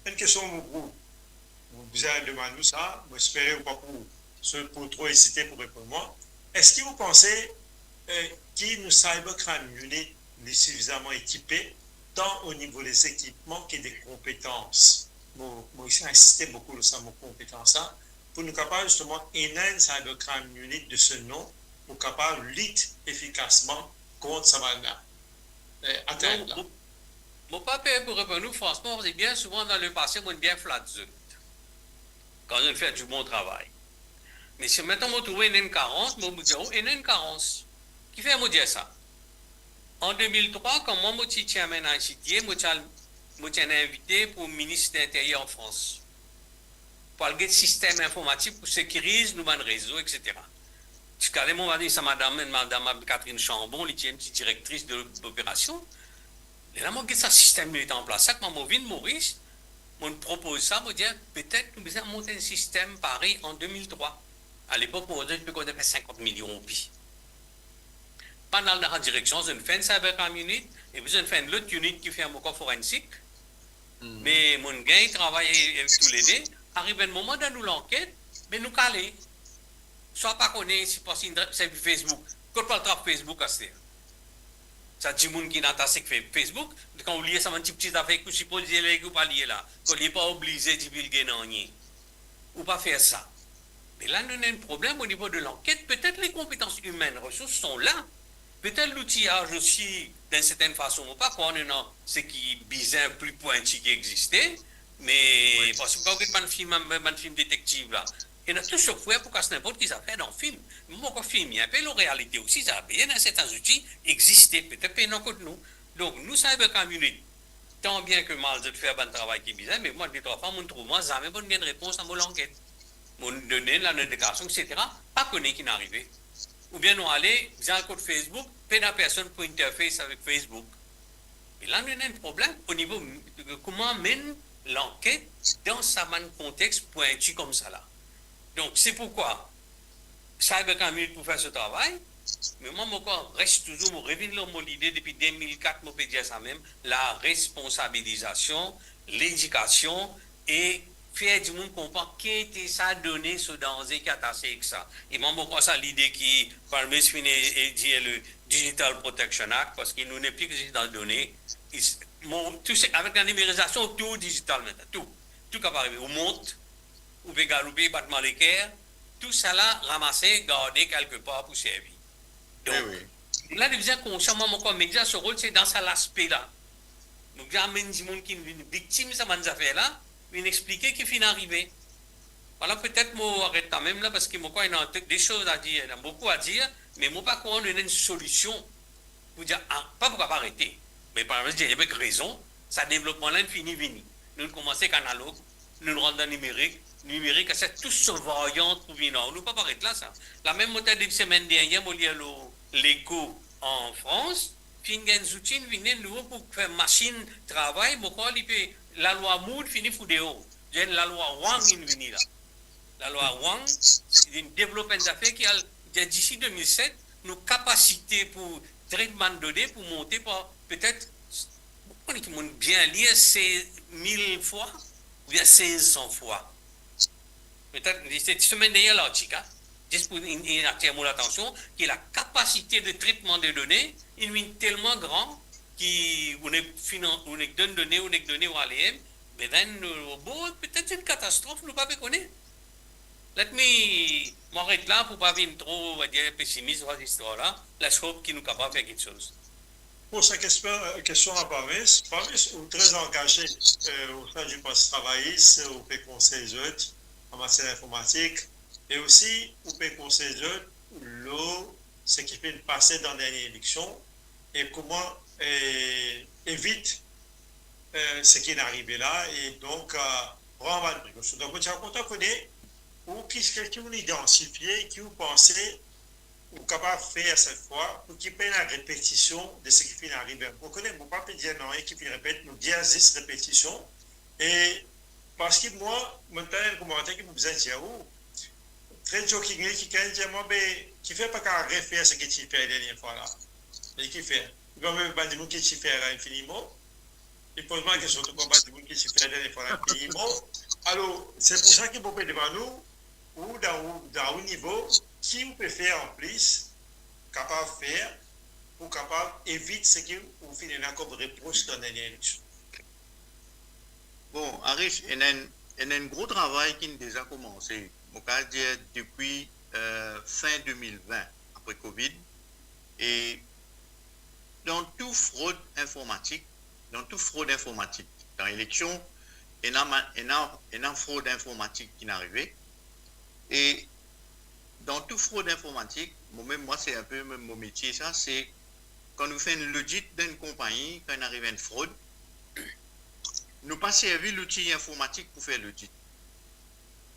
Enn kestion mo pou, mo bizin demann ou sa, mo espere ou pa pou, so, pou tro ezite pou reponn mwa. Eski ou panse, eh, ki nou cybercrime unit li sifizaman ekipe, tan o nivo de zekipman ki de konpetans? Mo, mo isi insiste boukou lor sa mo konpetans la, pou nou kapav zisteman ena enn cybercrime unit de se nom, pou kapav lit efikasman kont sa bann, eh, atent la. Non, mo, mo pa per pou reponn ou, fransman, parski bien souvan dan lepase, mo'nn bien flat zot. Kan zot fer dibon travay. Me si aster mo trouv ena enn karans, mo, mo dir, oh, ena enn karans. Kifer mo dir sa? An de mil trwa, kan mwa mo ti chairman I C T A, mo ti al, mo ti ena invite pou minis linteryer an Frans, pou al get sistem informatik pou sekiriz nou bann rezo, et cetera. Ti kale mo, mo al dir sa madam, enn madam Catherine Chambon, li ti enn ti direktris de loperasion. Lerla mo get sa sistem li mete an plas, sa kouma mo vinn Moris, mo'nn propoz sa, mo dir, petet nou bizin mont enn sistem parey an de mil trwa. Alepok, mo dir, ti pe koz enn sinkant milion roupi. Pa'nn al dan sa direksion, zot inn fer enn cybercrime unit, epi zot inn fer enn lot unit ki fer ankor forensik. Hmm. Me mo'nn gagn travay, eh, toulede. Ariv enn moman dan nou lanket, be nou kale. Swa pa kone si parski inn servi Facebook. Kot pou al trap Facebook aster? Sa dimoun ki inn atase ek Fe-, Facebook, kan ou lir sa bann tipti zafer ki ou sipoze lir, ki ou pa lir la, kan ou lir, pa oblize divilge nanye. Ou pa fer sa. Me la nou ena enn problem o nivo de lanket. Petet les compétences humaines, ressources sont là. Petet l'outillage osi, d'une certaine façon, mo pa krwar nou ena seki bizin pli pwinti ki existe, me parski kan ou get bann fim, bann fim detektiv la, ena tou sort fer pou kas ninport ki zafer dan fim. Me mo krwar fim, li enpe lor realite osi, sa, bien, sertin zouti existe, petet pena kot nou. Donk, nou, cyber crime unit, tan bien ke mal zot fer bann travay ki bizin, me mwa, de trwa fwa, mo trouv mwa zame pou gagn repons a mo lanket. Mo donn la notifikasyon, et cetera, pa kone ki inn arive. Oubien nou ale, bizin al kot Facebook, pena personn pou interface avek Facebook. E la, nou ena enn problem o nivo, kouma amenn lanket dan sa bann kontex pwinti koumsa la. Donk, se poukwa cyber crime unit pou fer so travay, me mwa, mo krwar res touzour, mo revinn lor mo lide depi de mil kat, mo pe dir sa mem, laresponsabilizasion, ledikasion e fer dimoun konpran ki ete sa done, so danze ki atase ek sa. E mwa, mo krwar sa lide ki Prime Minister finn e, e dir, le Digital Protection Act, parski nou nepli zis dan done, is-, mo, tou se, avek lanimerizasion, tou digital aster, tou, tou kapav arive. Ou mont, ou pe galoupe, batman leker, tou sa la ramase, garde kelkepar pou servi. Donk, wi, wi, la, nou bizin konsian, mwa, mo krwar media, so rol, se dan sa laspe la. Nou bizin amenn dimoun ki vinn viktim sa bann zafer la, vinn explike ki finn arive. Vwala, petet mo aret la mem la, parski mo krwar ena de soz a dir, ena boukou a dir, me mo pa krwar nou ena enn solision pou dir, ah, pa pou kapav arete. Me par exanp, dir avek rezon, sa devlopman la inn fini vini. Nou'nn koumans ek analog, nou'nn rant dan nimerik, nimerik, sa tou so variant pou vini. Nou pa pou aret la sa. La mem mo ti, de semenn dernie, mo lir lor L'Echo an Frans, finn gagn zouti, inn vini nouvo pou fer masinn travay, mo krwar li pe, lalwa Moore fini fout deor. Dir enn lalwa Wang inn vini la. Lalwa Wang, inn devlop enn zafer ki al, dir disi de mil set, nou kapasite pou tret bann done pou monte par petet, mo pa kone ki monn bien lir, sez mil fwa oubien sez san fwa. Petet, se ti semenn dernie lartik, a, zis pou inn, inn atir mo latansion, ki lakapasite de tretman de done, inn vinn telman gran ki ou nek finan-, ou nek donn done, ou nek done o A L M, be then, nou, bon, petet enn katastrof, nou pa pe kone. Let me, mo aret la pou pa vinn tro, on va dire, pesimis lor zistwar la. Let's hope ki nou kapav fer kiksoz. Bon, sa kestion, kestion a Paris. Paris, ou tre angaze, euh, au sein du Parti travayis, ou pe konsey zot an matier informatik, e osi ou pe konsey zot lor seki finn pase dan dernie eleksion, e kouma, eh, evit, eh, seki inn arive la, e donk, eh, pran bann prekosion. Donk, mo ti a kontan kone, ou ki, ki ou'nn idantifie, ki ou panse ou kapav fer set fwa pou ki pena repetision de seki finn arive. Mo kone, mo pa pe dir nanye ki finn repet, mo dir zis repetision. E parski mwa, mo tann enn komanter ki mo bizin dir ou, tre jokingly, kikenn dir mwa, be, kifer pa kapav refer seki ti fer dernie fwa la? E kifer? Li pa mem bann dimoun ki ti fer la, infinitman. Li poz mwa kestion, to konpran, dimoun ki ti fer dernie fwa la, infinitman. Alor, se pou sa ki mo pe demann ou, ou dan ou, dan ou nivo, ki ou pe fer anplis, kapav fer, pou kapav evit seki ou finn ena kom repros dan dernie eleksion? Bon, Arish, ena enn, ena enn gro travay ki'nn deza koumanse. Mo kapav dir depi, euh, fin de mil vin, apre Covid. E dan tou frod informatik, dan tou frod informatik, dan eleksion, ena ma-, ena, ena frod informatik ki'nn arive. E dan tou frod informatik, mo mem, mwa, se inpe mo metie sa, se kan nou fer enn lodit dan enn konpagni, kan inn ariv enn frod, nou pa servi louti informatik pou fer lodit.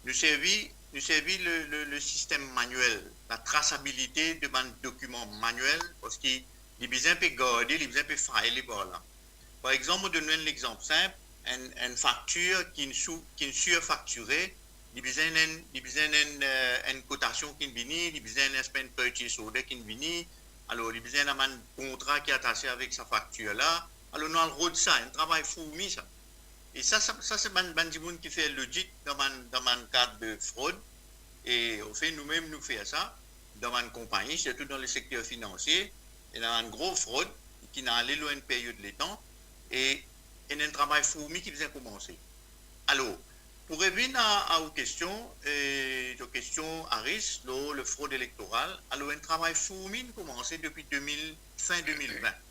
Nou servi, nou servi le, le, le sistem manuel, latrasabilite de bann dokiman manuel, parski li bizin pe garde, li bizin pe file par la. Par exanp, mo donn ou enn lexanp sinp, enn, enn faktir ki'nn sou-, ki'nn sirfaktire, li bizin enn, li bizin enn, euh, enn kotasion ki'nn vini, li bizin enn, enn purchase order ki'nn vini, alor li bizin ena bann kontra ki atase avek sa faktir la. Alor nou al rod sa, enn travay fourmi sa. E sa, sa, sa se bann, bann dimoun ki fer lodit dan bann, dan bann kad de frod. E anfin, nou mem nou fer sa dan bann konpagni, sirtou dan le sekter finansie, ena bann gro frod. ki'nn ale lor enn peryod letan, e ena enn travay fourmi ki bizin koumanse. Alor, pou revinn a, a ou kestion, e to kestion, Aris, lor le frod elektoral, alor, enn travay fourmi inn koumanse depi de mil, fin de mil vin.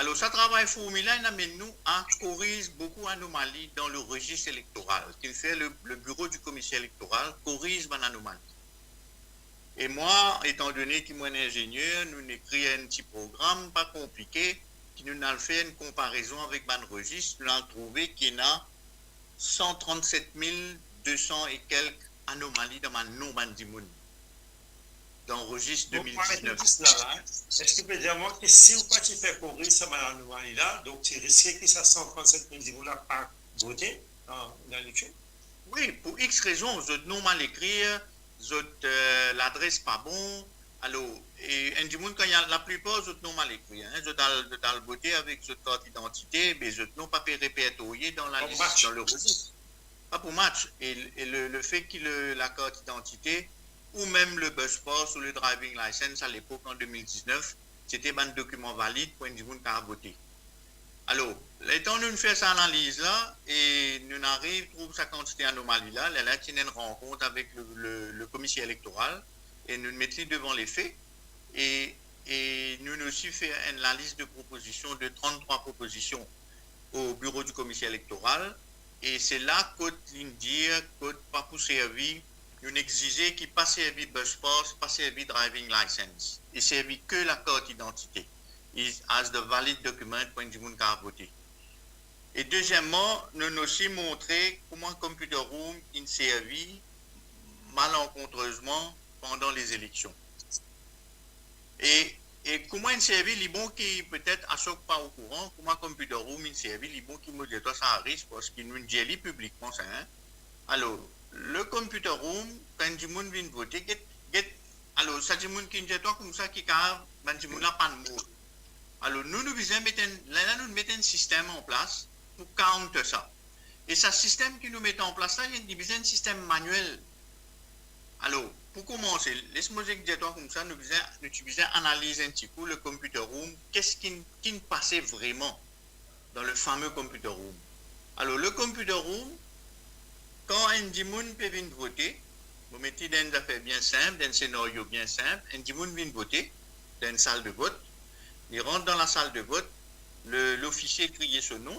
Alor, sa travay fourmi la, inn amenn nou a koriz boukou anomali dan le rezis elektoral, ki'nn fer le, le biro di komiser elektoral koriz bann anomali. E mwa, etandone ki mwa enn inzenier, nou'nn ekrir enn ti program, pa konplike, ki nou'nn al fer enn konparezon avek bann rezis, nou'nn al trouve ki ena san trannset mil de san e kelk anomali dan bann nom bann dimoun dan rezis de mil diznef. Donk, mwa, la, la, eski ou pe dir mwa ki si ou pa ti fer koriz sa bann anomali la, donk ti riske ki sa san trannset mil dimoun la pa vote dan, dan eleksion? Wi, pou X rezon, zot nom mal ekrir, zot, eh, ladres pa bon. Alor, e enn dimoun kan ena, laplipar zot nom mal ekrir, hein, zot al, zot al vote avek zot kart idantite, be zot nom pa pe repertorye dan lalis, dan le rezis. Pa pou match. E, e le, le fe ki le, lakart idantite ou mem le bus pass ou le driving license alepok an de mil diznef, ti ete bann dokiman valid pou enn dimoun kapav vote. Alor, letan nou'nn fer sa analiz la, e nou'nn ariv trouv sa kantite anomali la, lerla ti ena enn rankont avek le, le, le komiser elektoral, e nou'nn met li devan lefe, e, e nou'nn osi fer enn lalis de propozision, de tranntrwa propozision o biro di komiser elektoral, e se la kot li'nn dir kot pa pou servi, nou'nn exize ki pa servi bus pass, pa servi driving license, e servi ke lakart idantite is as the valid document pou enn dimoun kapav vote. E deziemman, nou'nn osi montre kouma computer room inn servi malankontrezman pandan lezeleksion. E, e kouma inn servi, li bon ki petet Ashok pa okouran, kouma computer room inn servi, li bon ki mo dir twa sa, Aris, parski nou'nn dir li piblikman sa, hein. Alor, le computer room, kan enn dimoun vinn vote, get, get, alor, sa dimoun ki'nn dir twa koumsa ki kapav, bann dimoun la pa'nn mor. Alor, nou, nou bizin met enn, la, la, nou met enn sistem an plas pou counter sa. E sa sistem ki nou met an plas la, li bizin enn sistem maniel. Alor, pou koumanse, les mo dir twa koumsa, nou bizin, nou ti bizin analiz enn ti kou le computer room, kisa ki'nn, ki'nn pase vreman dan le fame computer room. Alor, le computer room, kan enn dimoun pe vinn vote, mo met li dan enn zafer bien sinp, dan enn senaryo bien sinp, enn dimoun vinn vote dan enn sal de vot, li rant dan lasal de vot, le, lofisie kriye so nom,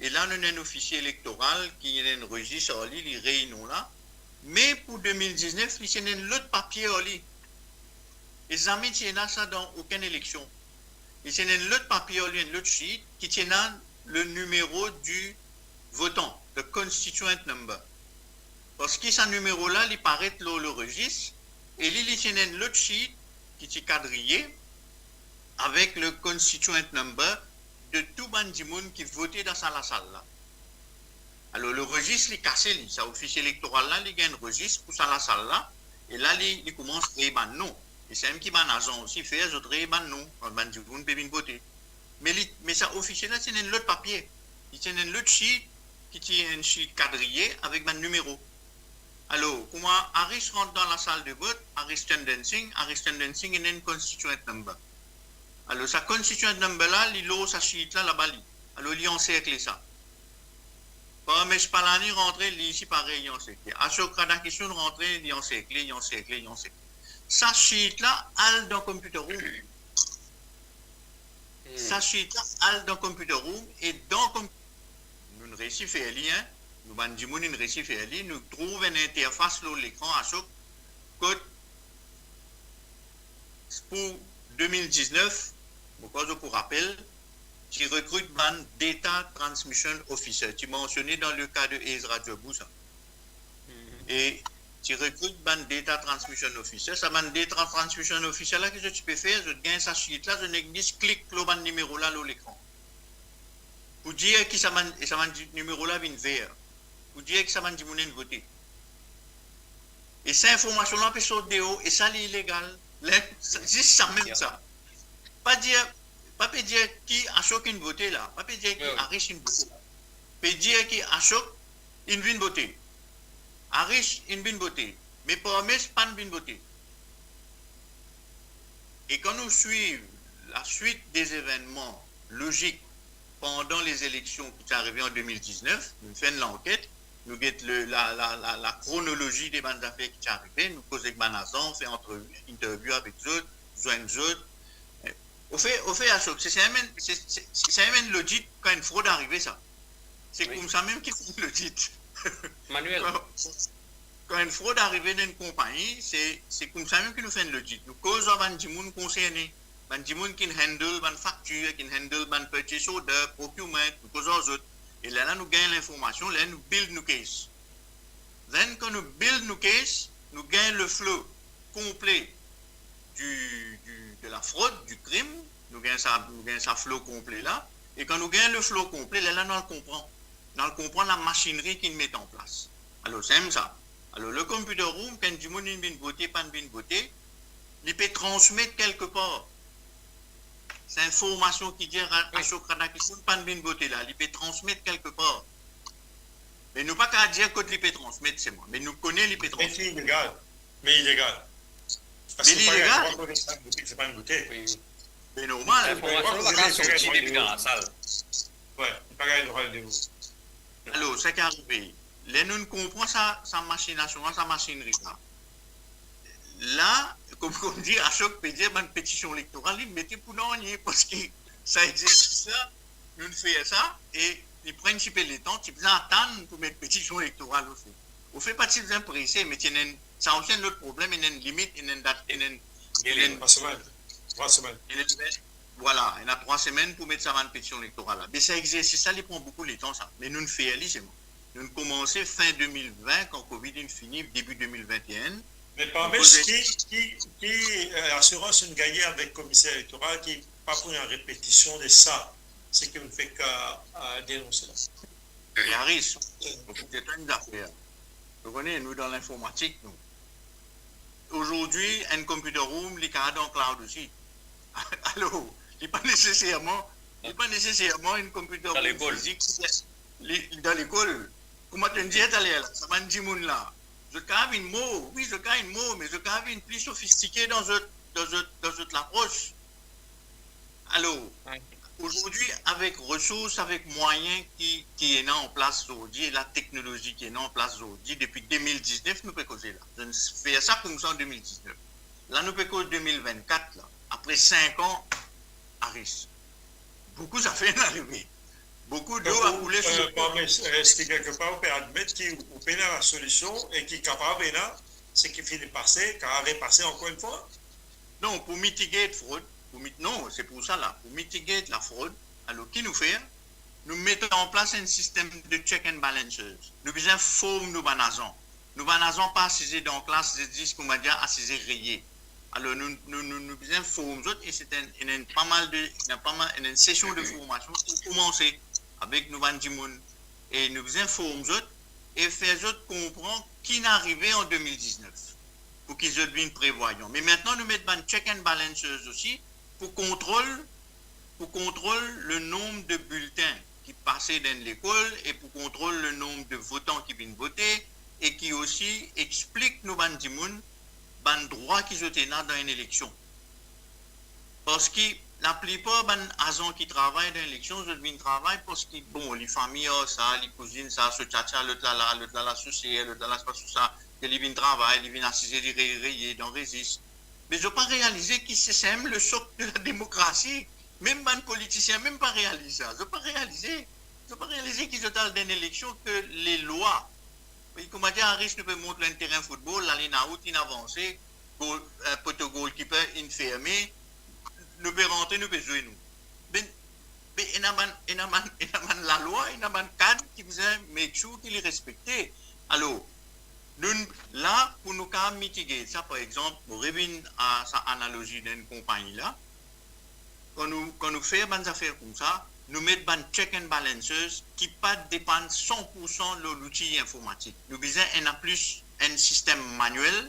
e la nou ena enn ofisie elektoral ki ena enn rezis ar li, li rey nom la, me pou de mil diznef, li ti ena enn lot papie ar li. E zame ti ena sa dan okenn eleksion. Li ti ena enn lot papie ar li, enn lot sheet, ki ti ena le nimero di votan, the constituent number. Parski sa nimero la, li paret lor le rezis, e li, li ti ena enn lot sheet ki ti kadriye avek le constituent number de tou bann dimoun ki vote dan sa lasal la. Alor, le rezis, li kase li, sa ofisie elektoral la, li gagn rezis pou sa lasal la, e la, li, li koumans rey bann nom. E samem ki bann azan osi fer, zot rey bann nom, kan bann dimoun pe vinn vote. Me li, me sa ofisie la, ti ena enn lot papie. Li ti ena enn lot sheet, ki ti enn sheet kadriye avek bann nimero. Alor, kouma Aris rant dan lasal de vot, Aris Tandon Singh, Aris Tandon Singh ena enn constituent number. Alor, sa constituent number la, li lor sa sheet la, laba li. Alor, li anserkle sa. Parmesh Palani rantre, li osi parey, li anserkle. Ashok Radhakishan rantre, li anserkle, li anserkle, li anserkle. Sa sheet la al dan computer room. Hmm. Sa sheet la al dan computer room, e dan com-, nou'nn reysi fer li, hein. Nou bann dimoun inn reysi fer li, nou trouv enn interfas lor lekran, Ashok, kot pou de mil diznef, mo krwar zot pou rapel, ti rekrit bann data transmission officer, ti mansione dan le ka de Ezra Djobu sa. Mhm. E ti rekrit bann data transmission officer. Sa bann data transmission officer la, ki zot ti pe fer, zot gagn sa sheet la, zot nek zis klik lor bann nimero la lor lekran. Pou dir ki sa bann, e sa bann di-, nimero la vinn ver. Pou dir ki sa bann dimoun inn vote. E sa informasion la pe sort deor, e sa li ilegal. Le, sa, zis samem sa. Pa dir, pa pe dir ki Ashok inn vote la, pa pe dir ki Aris inn vote la. Pe dir ki Ashok inn vinn vote. Aris inn vinn vote. Me Parmesh pa'nn vinn vote. E kan nou swiv la suite des événements logiques pendant les élections ki ti arive an de mil diznef, nou fer enn lanket, nou get le, la, la, la, la kronolozi de bann zafer ki ti arive, nou koz ek bann azan, fer antre-, interview avek zot, zwenn zot. Eh, ofe, ofe, Ashok, se, se mem, se, se, se mem lodit kan enn frod arive sa. Se Wi. koumsa mem ki fer enn lodit. Manuel. Kan, kan enn frod arive dan enn konpagni, se, se koumsa mem ki nou fer enn lodit. Nou koz ar bann dimoun konserne, bann dimoun ki'nn handle bann faktir, ki'nn handle bann purchase order, procurement, nou koz ar zot. E lerla nou gagn linformasion, lerla nou build nou case. Then, kan nou build nou case, nou gagn le flow konple du, du, de la frod, du krim, nou gagn sa, nou gagn sa flow konple la, e kan nou gagn le flow konple, lerla nou al konpran, nou al konpran lamasinri ki'nn met an plas. Alor, se mem sa. Alor, le computer room, kan dimoun inn vinn vote, pa'nn vinn vote, li pe transmet kelke par. Sa enformasion ki dir a, Wi. Ashok Radhakrishnan pa'nn vinn vote la, li pe transmet kelke par. Me nou pa kapav dir kot li pe transmet, se mwa. Me nou kone li pe Me transmet. ki ilegal. Me ilegal. Me li ilegal. Parski pa gagn drwa koz sa, se pa enn vote. Wi. Me normal. Linformasion pa kapav sorti depi dan lasal. Wi, li pa gagn drwa de vote. Alor, sa ki arive, ler nou konpran sa, sa masinasion la, sa masinri la, la, kouma, kouma dir, Ashok pe dir, bann petision elektoral, li mete pou nanye, parski sa egzersis la, nou fer sa, e li pran enn tipe letan, ti bizin atann pou met petision elektoral osi. Ofe pa ti bizin prese, me ti ena enn, sa osi enn lot problem, ena enn limit, ena enn dat, ena enn, Dele. ena enn Trwa semenn. Trwa semenn. ena enn, vwala, ena trwa semenn pou met sa bann petision elektoral la. Me sa egzersis la, li pran boukou letan sa. Me nou fer li, se mwa. Nou koumanse fin de mil vin, kan Covid inn fini, debi de mil vin e enn. Me parmi Nou koze ki, ki, ki, eh, asirans nou gagn avek komiser elektoral ki pa pou ena repetision de sa, seki nou fek, eh, eh, denonse la? Yaris, nou fek tann enn zafer. Nou kone, nou dan linformatik, nou. Azordi, enn computer room, li kapav dan cloud osi. Alor, li pa neseserman, li pa neseserman enn computer Dan room lekol. fizik, li, li dan lekol. Kouma to'nn dir taler la, sa bann dimoun la, zot kapav vinn mor, wi, zot kapav vinn mor, me zot kapav vinn pli sofistike dan zot, dan zot, dan zot lapros. Alor, Wi. azordi, avek resours, avek mwayin ki, ki ena an plas azordi, e lateknolozi ki ena an plas azordi, depi de mil diznef nou pe koze la. Zot inn fer sa koumsa an de mil diznef. La nou pe koz de mil vinn-kat la. Apre sink an, Aris, boukou zafer inn arive. Boukou dlo Donk, a ou, koule sou eh, par mes-, eski kelkepar ou pe admet ki ou pena lasolision e ki kapav ena, seki fini pase, kapav repase ankor enn fwa? Non, pou mitigate frod, pou mit-, non, se pou sa la, pou mitigate lafrod, alor ki nou fer? Nou met an plas enn sistem de check and balances. Nou bizin form nou bann azan. Nou bann azan pa asize dan klas, zis, kouma dir, asize reye. Alor, nou, nou, nou, nou bizin form zot, e se enn, ena enn pa mal de, ena pa mal, ena enn sesion de formasion ki koumanse avek nou bann dimoun. E nou bizin form zot e fer zot konpran ki'nn arive an de mil diznef, pou ki zot vinn prevwayan. Me aster nou met bann check and balances osi pou kontrol, pou kontrol le nonb de bilten ki pase dan enn lekol e pou kontrol le nonb de votan ki vinn vote e ki osi explik nou bann dimoun bann drwa ki zot ena dan enn eleksion. Parski laplipar bann azan ki travay dan eleksion, zot vinn travay parski, bon, li fami ar sa, li kouzinn sa, so tchatcha, lot la la, lot la la so ser, lot la la so sa, ke li vinn travay, li vinn asize, li re-, reye dan rezis. Me zot pa realize ki se, se mem le sok de lademokrasi. Mem bann politisien mem pa realize sa. Zot pa realize, zot pa realize ki zot al dan enn eleksion ke lalwa, wi, kouma dir Aris, nou pe mont lor enn terin foutbol, lalinn out, inn avanse, gol, eh, poto golkiper inn ferme, nou pe rantre, nou pe zwe nou. Be, be ena bann, ena bann, ena bann lalwa, ena bann kad ki bizin make sure ki li respekte. Alor, nou la pou nou kapav mitige sa, par exanp, mo revinn a sa analozi dan enn konpagni la, kan nou, kan nou fer bann zafer koumsa, nou met bann check and balances ki pa depann san pou san lor louti informatik. Nou bizin ena plis enn sistem manuel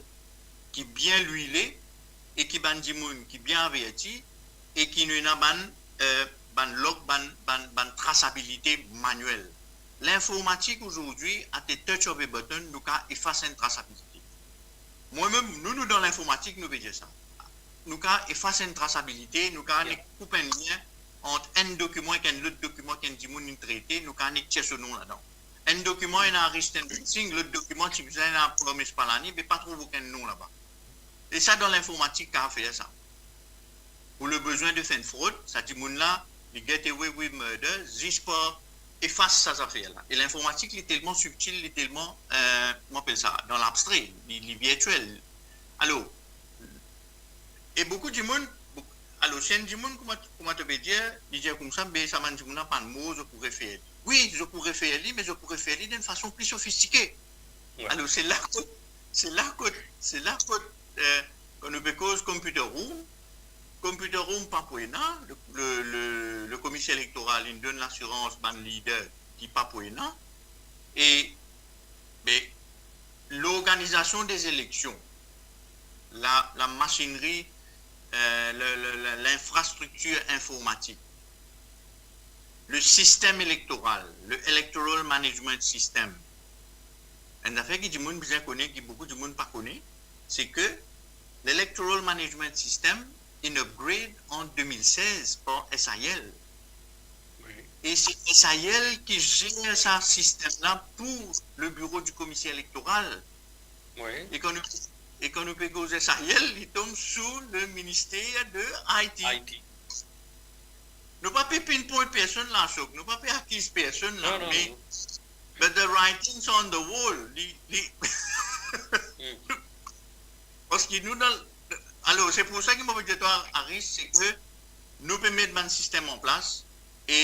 ki bien lwile e ki bann dimoun ki bien averti e ki nou ena bann, eh, bann log, bann, bann, bann trasabilite manuel. Linformatik azordi, at the touch of a button, nou kapav efas enn trasabilite. Mwa mem, nou, nou dan linformatik, nou pe dir sa. nou kav efas enn trasabilite, nou kav nek koup enn lien ant enn dokiman ek enn lot dokiman ki enn dimoun inn trete, nou kav nek tir so nom ladan. Enn dokiman ena Aris Standing Singh, lot dokiman ti bizin ena Parmesh Palani, me pa trouv okenn nom laba. E sa, dan linformatik, kav fer sa. Pou le bezwin de fer enn frod, sa dimoun la, li get away with murder, zis par efas sa zafer la. E linformatik, li telman sibtil, li telman, eh, kouma apel sa, dan labstre, li, li virtiel. Alor, e boukou dimoun, bou-, alor, si enn dimoun, kouma, kouma to pe dir, li dir koumsa, be sa bann dimoun la pa'nn mor, zot pou refer li. Wi, zot pou refer li, me zot pou refer li dan enn fason pli sofistike. Wi. Alor, se la kot, se la kot, se la kot, eh, kan nou pe koz computer room, computer room pa pou ena, le, le, le, le komiser elektoral, inn donn lasirans bann lider ki pa pou ena. E, be, lorganizasion de zeleksion, la, la masinri, eh, le, le, le, linfrastriktir informatik, le sistem elektoral, le Electoral Management System. Enn zafer ki dimoun bizin kone, ki boukou dimoun pa kone, se ke l'Electoral Management System inn upgrade an de mil sez par S I L. Wi. E se S I L ki zer sa sistem la pou le biro di komiser elektoral. Wi. E kan nou, e kan nou pe koz S I L, li tom sou le minister de I T. I T. Nou pa pe pinpoint personn la, Sok, nou pa pe akiz personn la, non, non, me non. But the writing's on the wall. Li, li... Hmm. Parski nou dan, alor, se pou sa ki mo pe dir twa, Aris, se ke nou pe met bann sistem an plas, e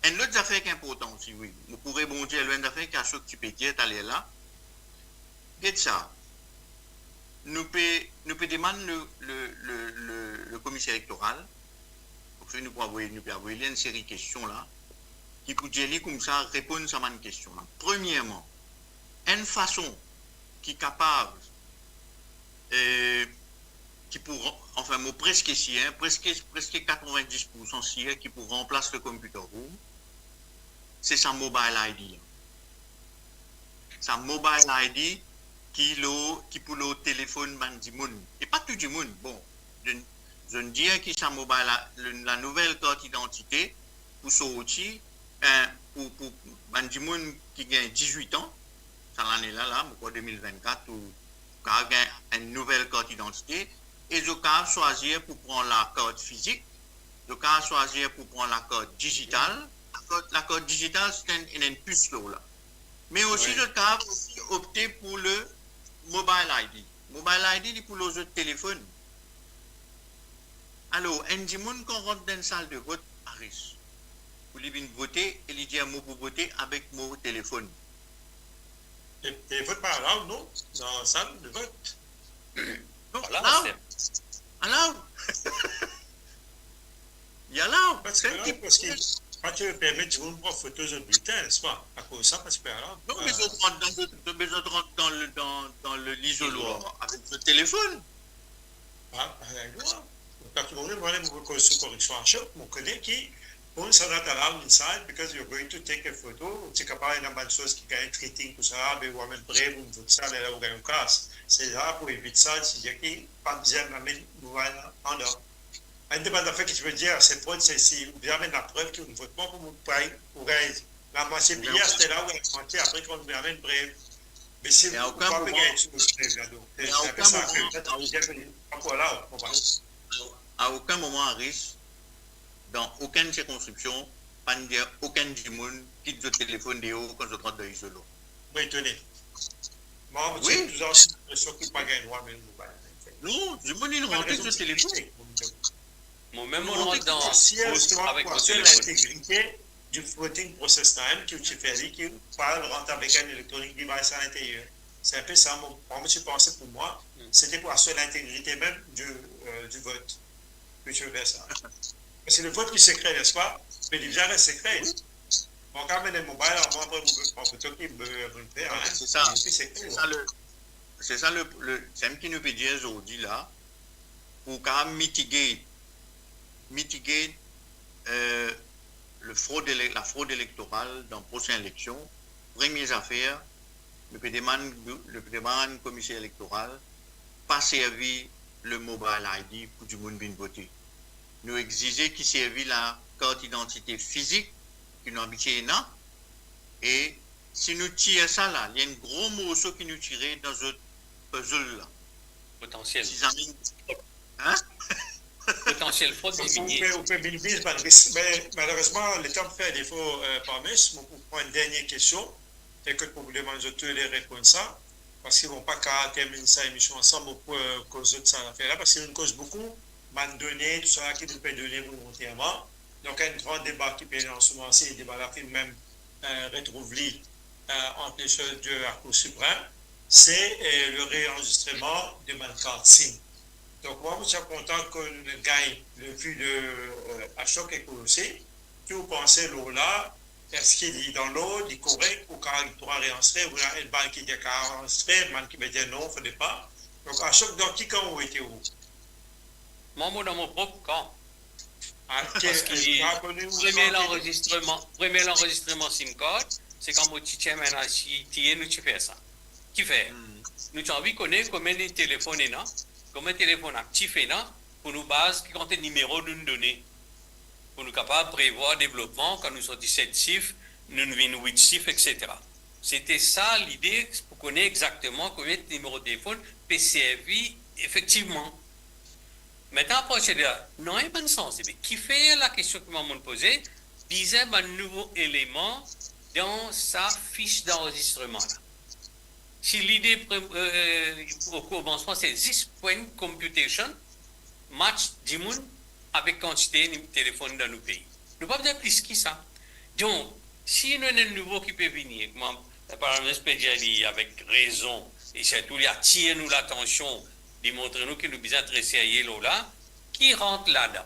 enn lot zafer ki inportan osi, wi, mo pou rebondir lor enn zafer ki Ashok ti pe dir taler la. Get sa, nou pe, nou pe demann le, le, le, le, le komiser elektoral, parski nou pou avoy, nou pe avoy li enn seri kestion la, ki pou dir li koumsa reponn sa bann kestion la. Premierman, enn fason ki kapav, eh, ki pou ran-, anfin, mo preske sir, preske, preske katrovindis poursan sir ki pou ranplas le computer room, se sa mobile I D la. Sa mobile I D ki lor, ki pou lor telefonn bann dimoun. E pa tou dimoun. Bon, zot, zot dir ki sa mobile, la, le, la nouvel kart idantite pou sorti, eh, pou, pou bann dimoun ki gagn dizwit an, sa lane la, la, mo krwar de mil vennkat, ou kav gagn enn nouvel kart idantite, e zot kav swazir pou pran lakart fizik, zot kav swazir pou pran lakart dizital. Lakart, lakart dizital, se enn, enn, enn pis lor la. Me osi, wi, zot kav osi opte pou le mobile I D. Mobile I D, li pou lor zot telefonn. Alor, enn dimoun kan rant dan enn sal de vot, Aris, pou li vinn vote, e li dir, "Mo pou vote avek mo telefonn." E, e vot pa allowed, non, dan sal de vot? Non, pa allowed. Allowed. Li allowed. Parski, parski pa ti permet dimoun pran foto zot bilten, nespa? Akoz sa, pa ti pe allowed. Non, me zot rant dan, zot, me zot rant dan le, dan, dan le, lizolwar avek zot telefonn. Pa, pa gagn drwa. Kan to koz, mo koz sou koreksion Ashok, mo kone ki, bon, sa not allowed inside because you're going to take a photo, ti kapav ena bann soz ki gagn treating, tousa, be ou amenn prev, ou vot sa, lerla ou gagn ou kas. Se la pou evit sa, se dir ki pa bizin amenn nou andan. Enn de bann zafer ki ti pe dir, se frod, se si ou bizin amenn laprev ki ou vot mwa pou, pou gagn, pou gagn lamwatie biye, aster la ou gagn lamwatie, apre kan ou amenn prev. Me si ou pa pe gagn tou prev la, donk, se, se inpe sa, ke, a okenn moman, a okenn moman, a okenn moman, Aris, dan okenn sirkonskripsion, pa'nn dir okenn dimoun kit zot telefonn deor kan zot rant dan izolor. Mo etone. Mwa, mo ti touzour linpresion ki pa gagn drwa amenn mobile. Non, dimoun inn rant ek zot telefonn. Mo mem mo rant dan pos avek mo telefonn. Pou asir, zisteman, pou asir lintegrite di voting process la mem, ki ou ti fer li, ki ou pa rant avek enn electronic device alinteryer. Se inpe sa, mo, mwa, mo ti panse pou mwa, hmm, sete pou asir lintegrite mem di, euh, di vot. Ki ou ti fer sa. Parski le vot li sekre, nespa? Me li bizin res sekre. Wi. Bon, kan mem mobile, mwa, apre, mo pran foto ki, euh, mo fer, hein. Se sa. Li sekre, se sa le, se sa le, le, seki nou pe dir zordi la, pou kapav mitigate, mitigate, euh, le frod ele-, lafrod elektoral dan prosin eleksion, premie zafer, nou pe demann, nou pe demann komiser elektoral pa servi le mobile I D pou dimoun vinn vote. Nou exize ki servi lakart idantite fizik ki nou abitie ena, e si nou tir sa la, li enn gro morso ki nou tire dan zot puzzle la. Potansiel. Si zame, hein? Potansiel frod. Ou, ou diminie. Pe, ou pe minimiz bann risk. Me malerezman, letan fer defo, euh, Parmes, mo pou pran enn dernie kestion, e kot mo pou demann zot tou le reponn sa, parski mo pa kapav terminn sa emision ansam, mo pou, euh, koz zot sa zafer la, parski nou koz boukou, bann done, tou sa ki nou pe done volonterman. Donk, enn gran deba ki pe lans an se moman, se deba la finn mem, euh, retrouv li, euh, ant le sez de la Cour suprême, se, euh, le réenregistrement de bann kart sim. Donk, mwa, mo ti a kontan ki nou gagn le vi de, euh, Ashok ek ou osi, ki ou panse lor la, eski li dan lord, li korek, ou kapav, li pou reanrezistre, oubien enn bann ki dir kapav anrezistre, bann ki pe dir non, fode pa. Donk, Ashok, dan ki kan ou ete ou? Mwa, mo dan mo prop kan. Ah, ok. Parski, euh, premie lanrezistreman, premie lanrezistreman sim kart, se kan mo ti chairman ICTA, nou ti fer sa. Kifer? Hmm. Nou ti anvi kone konbien telefonn ena, konbien telefonn aktif ena, pou nou baz ki kantite nimero nou'nn done, pou nou kapav prevwar devlopman, kan nou sorti set sif, nou'nn vinn wit sif, et cetera. Sete sa lide, pou kone exakteman konbien nimero telefonn pe servi efektivman. Mintnan, apartir de la, nanye pa'nn sanze. Me kifer lakestion ki mo mo'nn poze, bizin bann nouvo eleman dan sa fis d'anrezistreman la. Si lide pre-, euh, o komansman, se zis point computation, match dimoun avek kantite nim-, telefonn dan nou pei. Nou pa bizin plis ki sa. Donk, si nou ena enn nouvo ki pe vini, ek mwa, Parmes pe dir li avek rezon, e sirtou li atir nou latansion, li montre nou ki nou bizin tre serye lor la, ki rant ladan?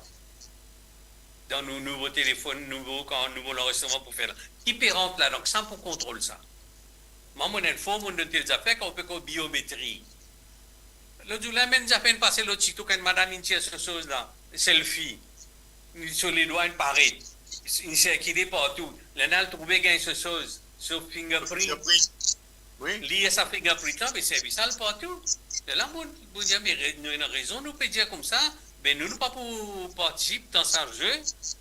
Dan nou nouvo telefonn, nouvo kan, nouvo lanrezistreman pou fer la. Ki pe rant ladan? Ki sa pou kontrol sa? Mwa, mo ena enn form, mo donn tel zafer, kan ou pe koz biometri. Lot zour la, mem zafer inn pase lor TikTok, enn madam inn tir so soz la, selfie. So ledwa inn paret. Inn sirkile partou. Lerla al trouve gagn so soz, so fingerprint. Fingerprint. Wi. Li sa fingerprint la, me servi sa partou. Lerla, mo, mo dir, me re-, nou ena rezon, nou pe dir koumsa, be nou, nou pa pou partisip dan sa ze,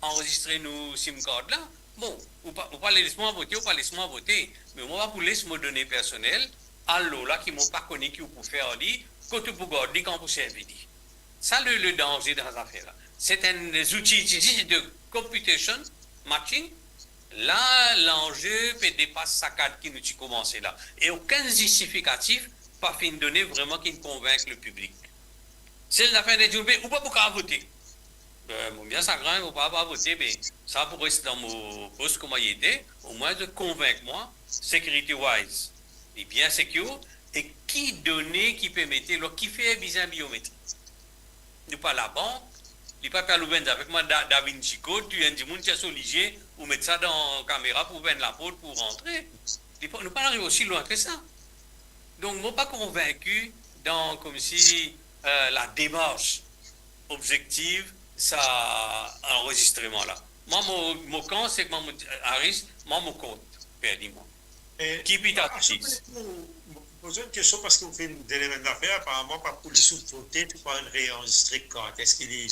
anrezistre nou sim kart la. Bon, ou pa, ou pa les mwa vote, ou pa les mwa vote, me mwa pa pou les mo done personel al lor la ki mo pa kone ki ou pou fer ar li, kot ou pou gard li, kan pou servi li. Sa le, le danze dan zafer la. Se enn zouti, zouti de computation, matching. La, lanze pe depas sa kad ki nou ti koumanse la. E okenn zistifikatif pa finn done vreman ki konvink le piblik. Sel zafer de dir, be, ou pa pou kapav vote. Be, mo bien sagrin, mo pa pou kapav vote, me sa pou res dan mo pos kouma li ete, omwin zot konvink mwa, security wise, li bien secure, e ki done ki pe mete lor, kifer bizin biometri? Nou pa labank, li pa pe al ouver enn zafer kouma Da, Da Vinci Code, tou enn dimoun tir so lizie, ou met sa dan kamera pou ouver enn laport pou rantre. Li pa, nou pa ariv osi lwin ki sa. Donk, mo pa konvinki dan, koumsi, euh, lademars obzektif sa anrezistreman la. Mwa, mo, mo kan, se ki mwa, mo, Aris, mwa, mo kont, perdi mwa. E, keep it up, please. Mo poz enn kestion parski ou finn done enn zafer, aparaman pa pou les ou vote, pou pa reanrezistre kart. Eski li,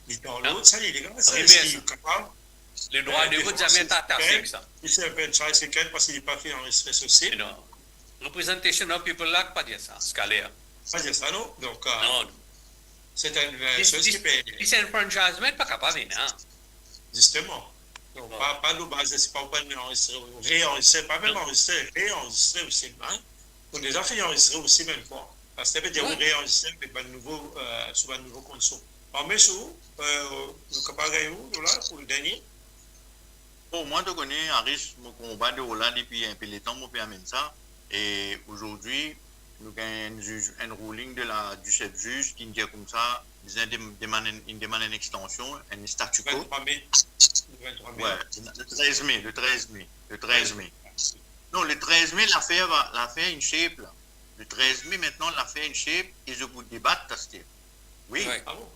li dan lord, sa, li legal, sa, eski li kapav? Le droit de vote, zame ta atake ek sa. Li se enn franchise weekend parski li pa finn anrezistre so sim. Non. Representation of people la pa dir sa, Scalia. Pa dir sa, non? Donk, euh, non, non. Se enn, euh, soz ki pe... Dis-, dis-, disenfranchisement pa kapav, non. Zisteman. Donk, pa, pa lor baz, se pa ou pa anrezistre, reanrezistre, pa mem anrezistre, reanrezistre osi, hein? Ou deza finn anrezistre osi, mem fwa. Parski sa pe dir ou reanrezistre avek bann nouvo, euh, sou bann nouvo kondision. Parmi sa, euh, nou kapav gagn ou, nou la, pou le dernie. Bon, mwa, to kone, Aris, mo konba lor la depi enpe letan, mo pe amenn sa. E azordi, nou gagn enn ziz, enn ruling de la, di sef ziz ki dir koumsa, bizin dem-, demann enn, inn demann enn extansion, enn statu quo. Venntrwa me. Venntrwa me. Wi, le trez me, le trez me, le trez me. Non, le trez me, lafer va, lafer inn shape la. Le trez me, mintnan, lafer inn shape, e zot pou debat aster. Wi. Wi. Ah bon?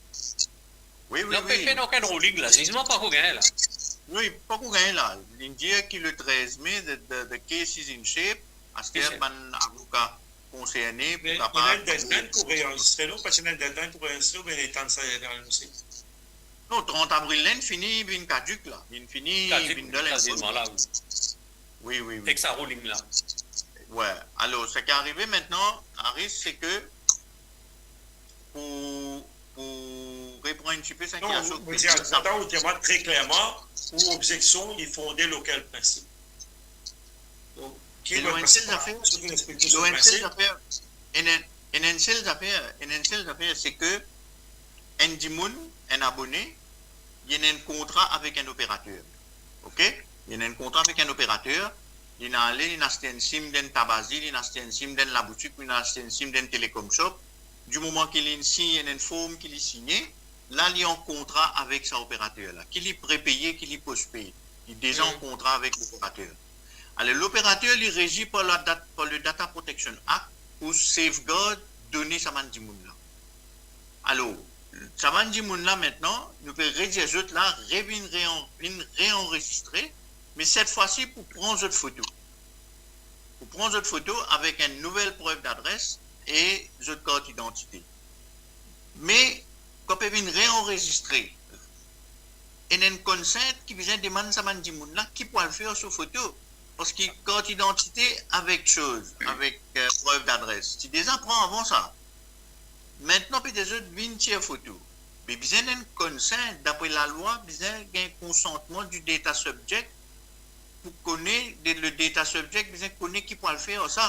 Wi, wi, wi. Zot pa finn okenn ruling la, zizman pa pou gagn la. Wi, pa pou gagn la. Li dir ki le trez me, the, the, the case is in shape, aster bann avoka konserne pou kapav... Ena enn deadline pou reanrezistre, non? Parski ena enn deadline pou reanrezistre, oubien ena sa deadline osi? Non, trant avril la inn fini, vinn kadik la. Vinn fini, kadik, vinn dan linn. Wi, wi, wi. Fek sa rolling la. Wi. Alor, seki arive aster, Aris, se ke pou, pou reprann enn tipe sa ki... Non, ou dir, ou dir mwa tre klerman, ou obzeksion, li fonde lor kel prinsip? Donk, ki... Lor enn sel zafer, lor enn sel zafer, enn, enn, enn sel zafer, enn, enn sel zafer, se ke enn dimoun, enn abone, li ena enn kontra avek enn operater. Ok? Li ena enn kontra avek enn operater, li inn ale, li inn aste enn sim dan enn Tabazi, li inn aste enn sim dan enn laboutik, li inn aste enn sim dan enn Telecom Shop. Di moman ki li inn sign enn form ki li signe, la li an kontra avek sa operater la, ki li prepeye, ki li postpeye. Li deza an kontra avek loperater. Alor, loperater, li regi par la dat-, par le Data Protection Act pou safeguard done sa bann dimoun la. Alor, sa bann dimoun la, aster, nou pe redir zot la, revinn rean-, vinn reanrezistre, me set fwa si pou pran zot foto. Pou pran zot foto avek enn nouvel prev dadres e zot kart idantite. Me, kan pe vinn reanrezistre, ena enn consent ki bizin demann sa bann dimoun la ki pou al fer so foto. Parski kart idantite avek soz, avek, eh, prev dadres, ti deza pran avan sa. Aster pe dir zot vinn tir foto. Me bizin enn consent, dapre lalwa, bizin gagn konsantman du data subject pou kone, de, le data subject bizin kone ki pou al fer sa.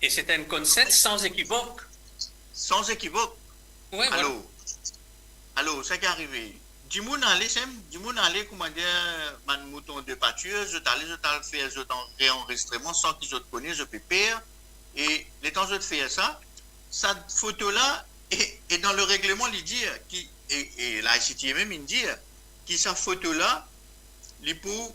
E se enn consent san ekivok. San ekivok. Wi, vwala. Alor, alor, seki arive, dimoun ale, sem, dimoun ale, koumadir, bann mouton de patir, zot ale, zot al fer zot an-, reanrezistreman san ki zot kone, zot pe per, e letan zot fer sa, sa foto la, e, e dan le regleman, li dir ki, e, e la I C T A mem, li dir ki sa foto la, li pou,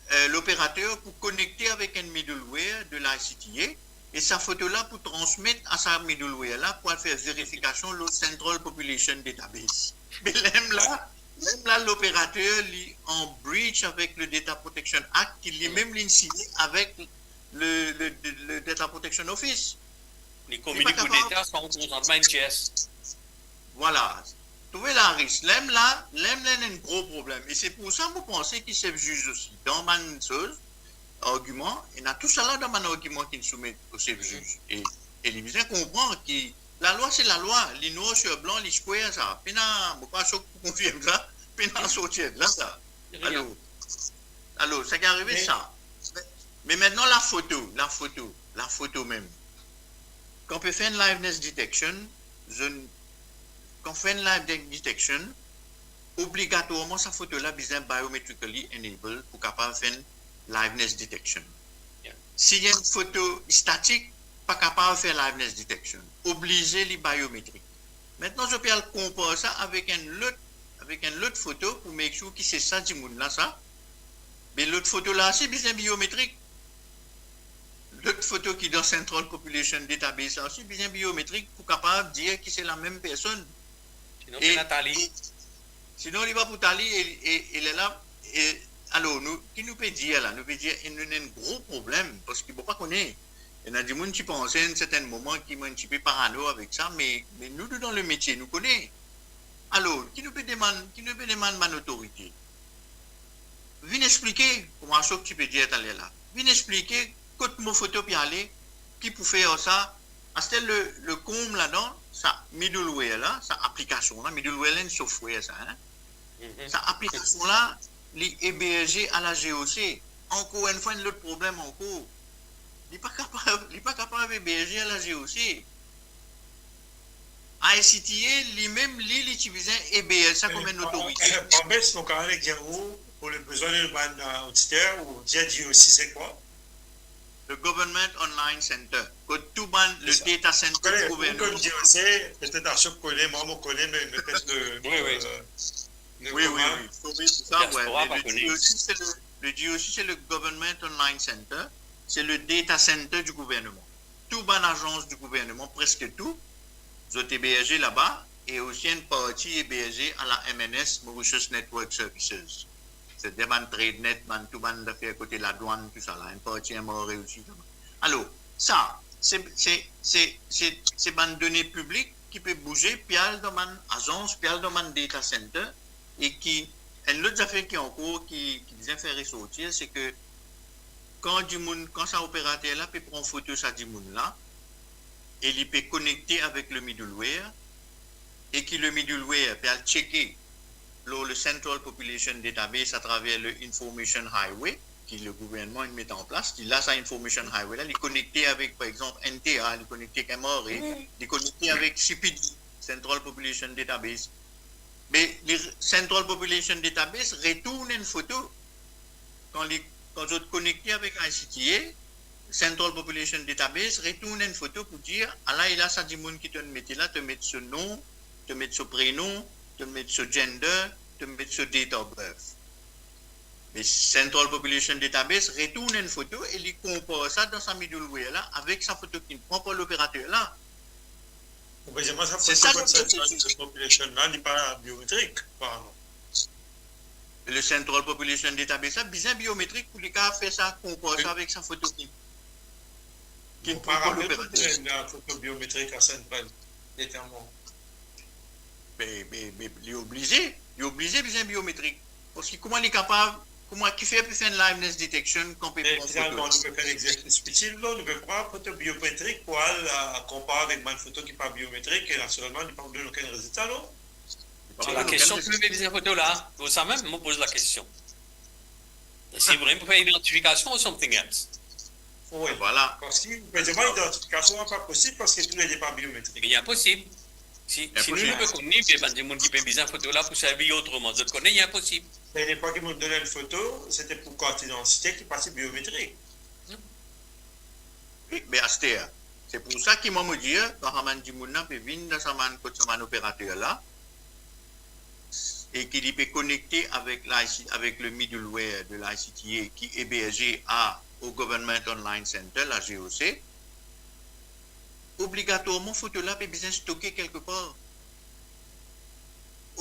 eh, loperater pou konekte avek enn middleware de la I C T A, e sa foto la pou transmet a sa middleware la pou al fer verifikasion lor Central Population Database. Me lemla, lemla loperater li an breach avek le Data Protection Act, ki limem li signe avek le, le, le Data Protection Office. Li kominik ou deta san konsantman enn tiers. Vwala. Trouve la, Aris, lemla, lemla enn gro problem. E se pou sa mo panse ki sef ziz osi, dan bann soz, argiman, ena tousala dan bann argiman ki soumet o sef ziz. E, e li bizin konpran ki lalwa se lalwa, li nwar sir blan, li square sa. Pena, mo pa swa pou konfirm sa, pena sorti la sa. Alor, alor, seki arive sa. Me, me aster, lafoto, lafoto, lafoto mem. Kan pe fer enn liveness detection, zot, kan fer enn liveness detection, obligatwarman sa foto la bizin biometrically enabled pou kapav fer enn liveness detection. Si enn foto statik, pa kapav fer liveness detection. Oblize li biometrik. Aster, zot pe al konpar sa avek enn lot, avek enn lot foto pou make sure ki se sa dimoun la sa. Me lot foto la osi bizin biometrik. Lot foto ki dan Central Population Database la osi bizin biometrik pou kapav dir ki se lamem personn. Sinon, e, pena tali. E, sinon, li pa pou tali e, e, e lerla, e, alor, nou, ki nou pe dir la? Nou pe dir, e nou ena enn gro problem, parski mo pa kone, ena dimoun ti panse enn sertenn moman ki mo enn tipe parano avek sa, me, me nou, nou dan lemetie, nou kone. Alor, ki nou pe demann, ki nou pe demann bann otorite? Vinn explike, kouma Ashok ti pe dir taler la. Vinn explike kot mo foto pe ale, ki pou fer sa. Aster le, le konb ladan, sa middleware la, sa aplikasion la, middleware la enn software sa, hein. Sa aplikasion la, li eberze a la G O C. Ankor enn fwa, enn lot problem ankor. Li pa kapav, li pa kapav eberze a la G O C. I C T A, limem, li, li ti bizin eberz sa kouma enn otorite. Pambes, mo kapav dir ou, pou le bizin de bann, eh, oditer, ou dir G O C se kwa? Le Government Online Center. Kot tou bann, le data center du gouvernement. Ou pe dir G O C, petet Ashok kone, mwa mo kone, me, me petet le, wi, wi, eh, le komin. Wi, wi. Diaspora pa kone. Le G O C, se le, le G O C, se le Government Online Center. Se le data center du gouvernement. Tou bann azans di gouvernman, preske tou, zot eberze laba, e osi enn parti eberze a la M N S, Mauritius Network Services. Setadir bann TradeNet, bann tou bann zafer kote ladwann, tousala, enn parti M R A osi laba. Alor, sa, se, se, se, se, se bann done piblik ki pe bouze, pe al dan bann azans, pe al dan bann data center, e ki, enn lot zafer ki ankor, ki, ki bizin fer resortir, se ke kan dimoun, kan sa operater la pe pran foto sa dimoun la, e li pe konekte avek le middleware, e ki le middleware pe al tcheke lor le Central Population Database atraver le Information Highway ki le gouvernman inn met an plas, ki la sa Information Highway la, li konekte avek, par exanp, N T A, li konekte avek M R A, li konekte avek C P D, Central Population Database. Me li, Central Population Database retourn enn foto. Kan li, kan zot konekte avek I C T A, Central Population Database retourn enn foto pou dir, ala, e la sa dimoun ki to'nn mete la, to met so nom, to met so prenom, to met so gender, to met so date of birth. Me Central Population Database retourn enn foto e li konpar sa dan sa middleware la avek sa foto ki pran par loperater la. Ou pe dir mwa sa, se sa, foto kot Central Population la, li pa biometrik, aparaman. Le Central Population Database la bizin biometrik pou li kapav fer sa konpar sa avek sa foto ki, ki pran par loperater. Ou pa rapel pou dir enn foto biometrik a Central, letan mo Be, be, be, li oblize, li oblize bizin biometrik. Parski kouma li kapav, kouma, kifer pou fer enn liveness detection kan pe pran foto? Finalman, nou pe fer enn exersis itil, non? Nou pe pran foto biometrik pou al, euh, konpar avek bann foto ki pa biometrik, e natirelman, li pa pou donn okenn rezilta, non? Li pa pou donn okenn rezilta. La kestion ki mo pe bizin foto la, pou sa mem, mo poz la kestion. Si vremem pou fer idantifikasion ou something else. Wi. Vwala. Parski, prezizman, idantifikasion pa posib parski toulede pa biometrik. Li inposib. Si, si nou, nou pe kone, be bann dimoun ki pe bizin foto la pou servi otreman, zot kone li inposib. Lerla ki mo'nn donn enn foto, sete pou kart idantite ki pa ti biometrik. Wi, me aster, se pou sa ki mwa mo dir, kan sa bann dimoun la pe vinn dan sa bann kot sa bann operater la, e ki li pe konekte avek l'I C, avek le middleware de l'I C T A ki eberze a, au Government Online Center, la G O C, obligatwarman foto la pe bizin stoke kelkepar.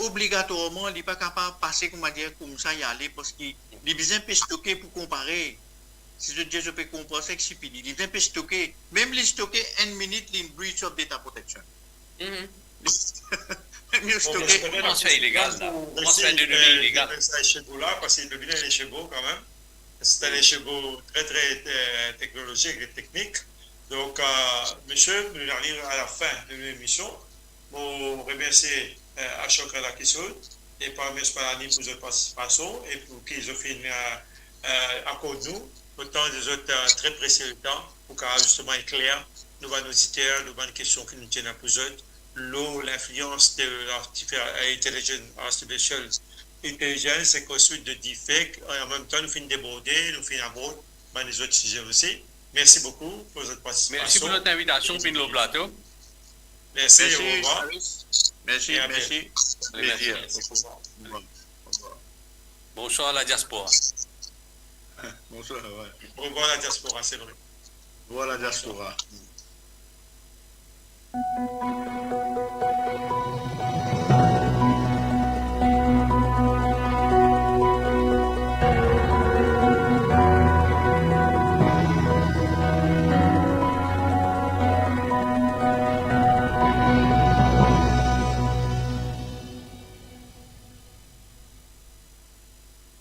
Obligatwarman, li pa kapav pase, kouma dir, koumsa, li ale, parski li bizin pe stoke pou konpare. Si zot dir zot pe konpar sa ek C P D, li bizin pe stoke. Mem li stoke enn minit, li breach of data protection. Mhm. Mem li stoke. Bon, kouma sa ilegal la? Kouma sa de done ilegal? Mersi, euh, de sa Eshebo la, parski le bilan Eshebo kanmem. Se enn Eshebo tre, tre, euh, teknolozik e teknik. Donk, euh, misie, nou ariv a la fin de lemision. Mo remersie, euh, Ashok Radhakishore e par, mersi Palani pou zot partisipasion e pou ki zot finn, euh, euh, akord nou otan de zot, euh, tre presie letan pou kapav zisteman ekler nou bann oditer, nou bann kestion ki nou ti ena pou zot, lor linflians de l'artifi-, euh, intelligence, artificial intelligence, ek answit de deepfake, e anmemtan nou finn deborde, nou finn abord bann lezot size osi. Mersi boukou pou zot partisipasion. Mersi pou zot invitasion, vinn lor plato. Mersi, mersi, orevwar. Mersi, mersi. Plezir. Orevwar. Orevwar. Bonswar la diaspora. Bonswar, wi. Orevwar la diaspora, se vre. Orevwar la diaspora.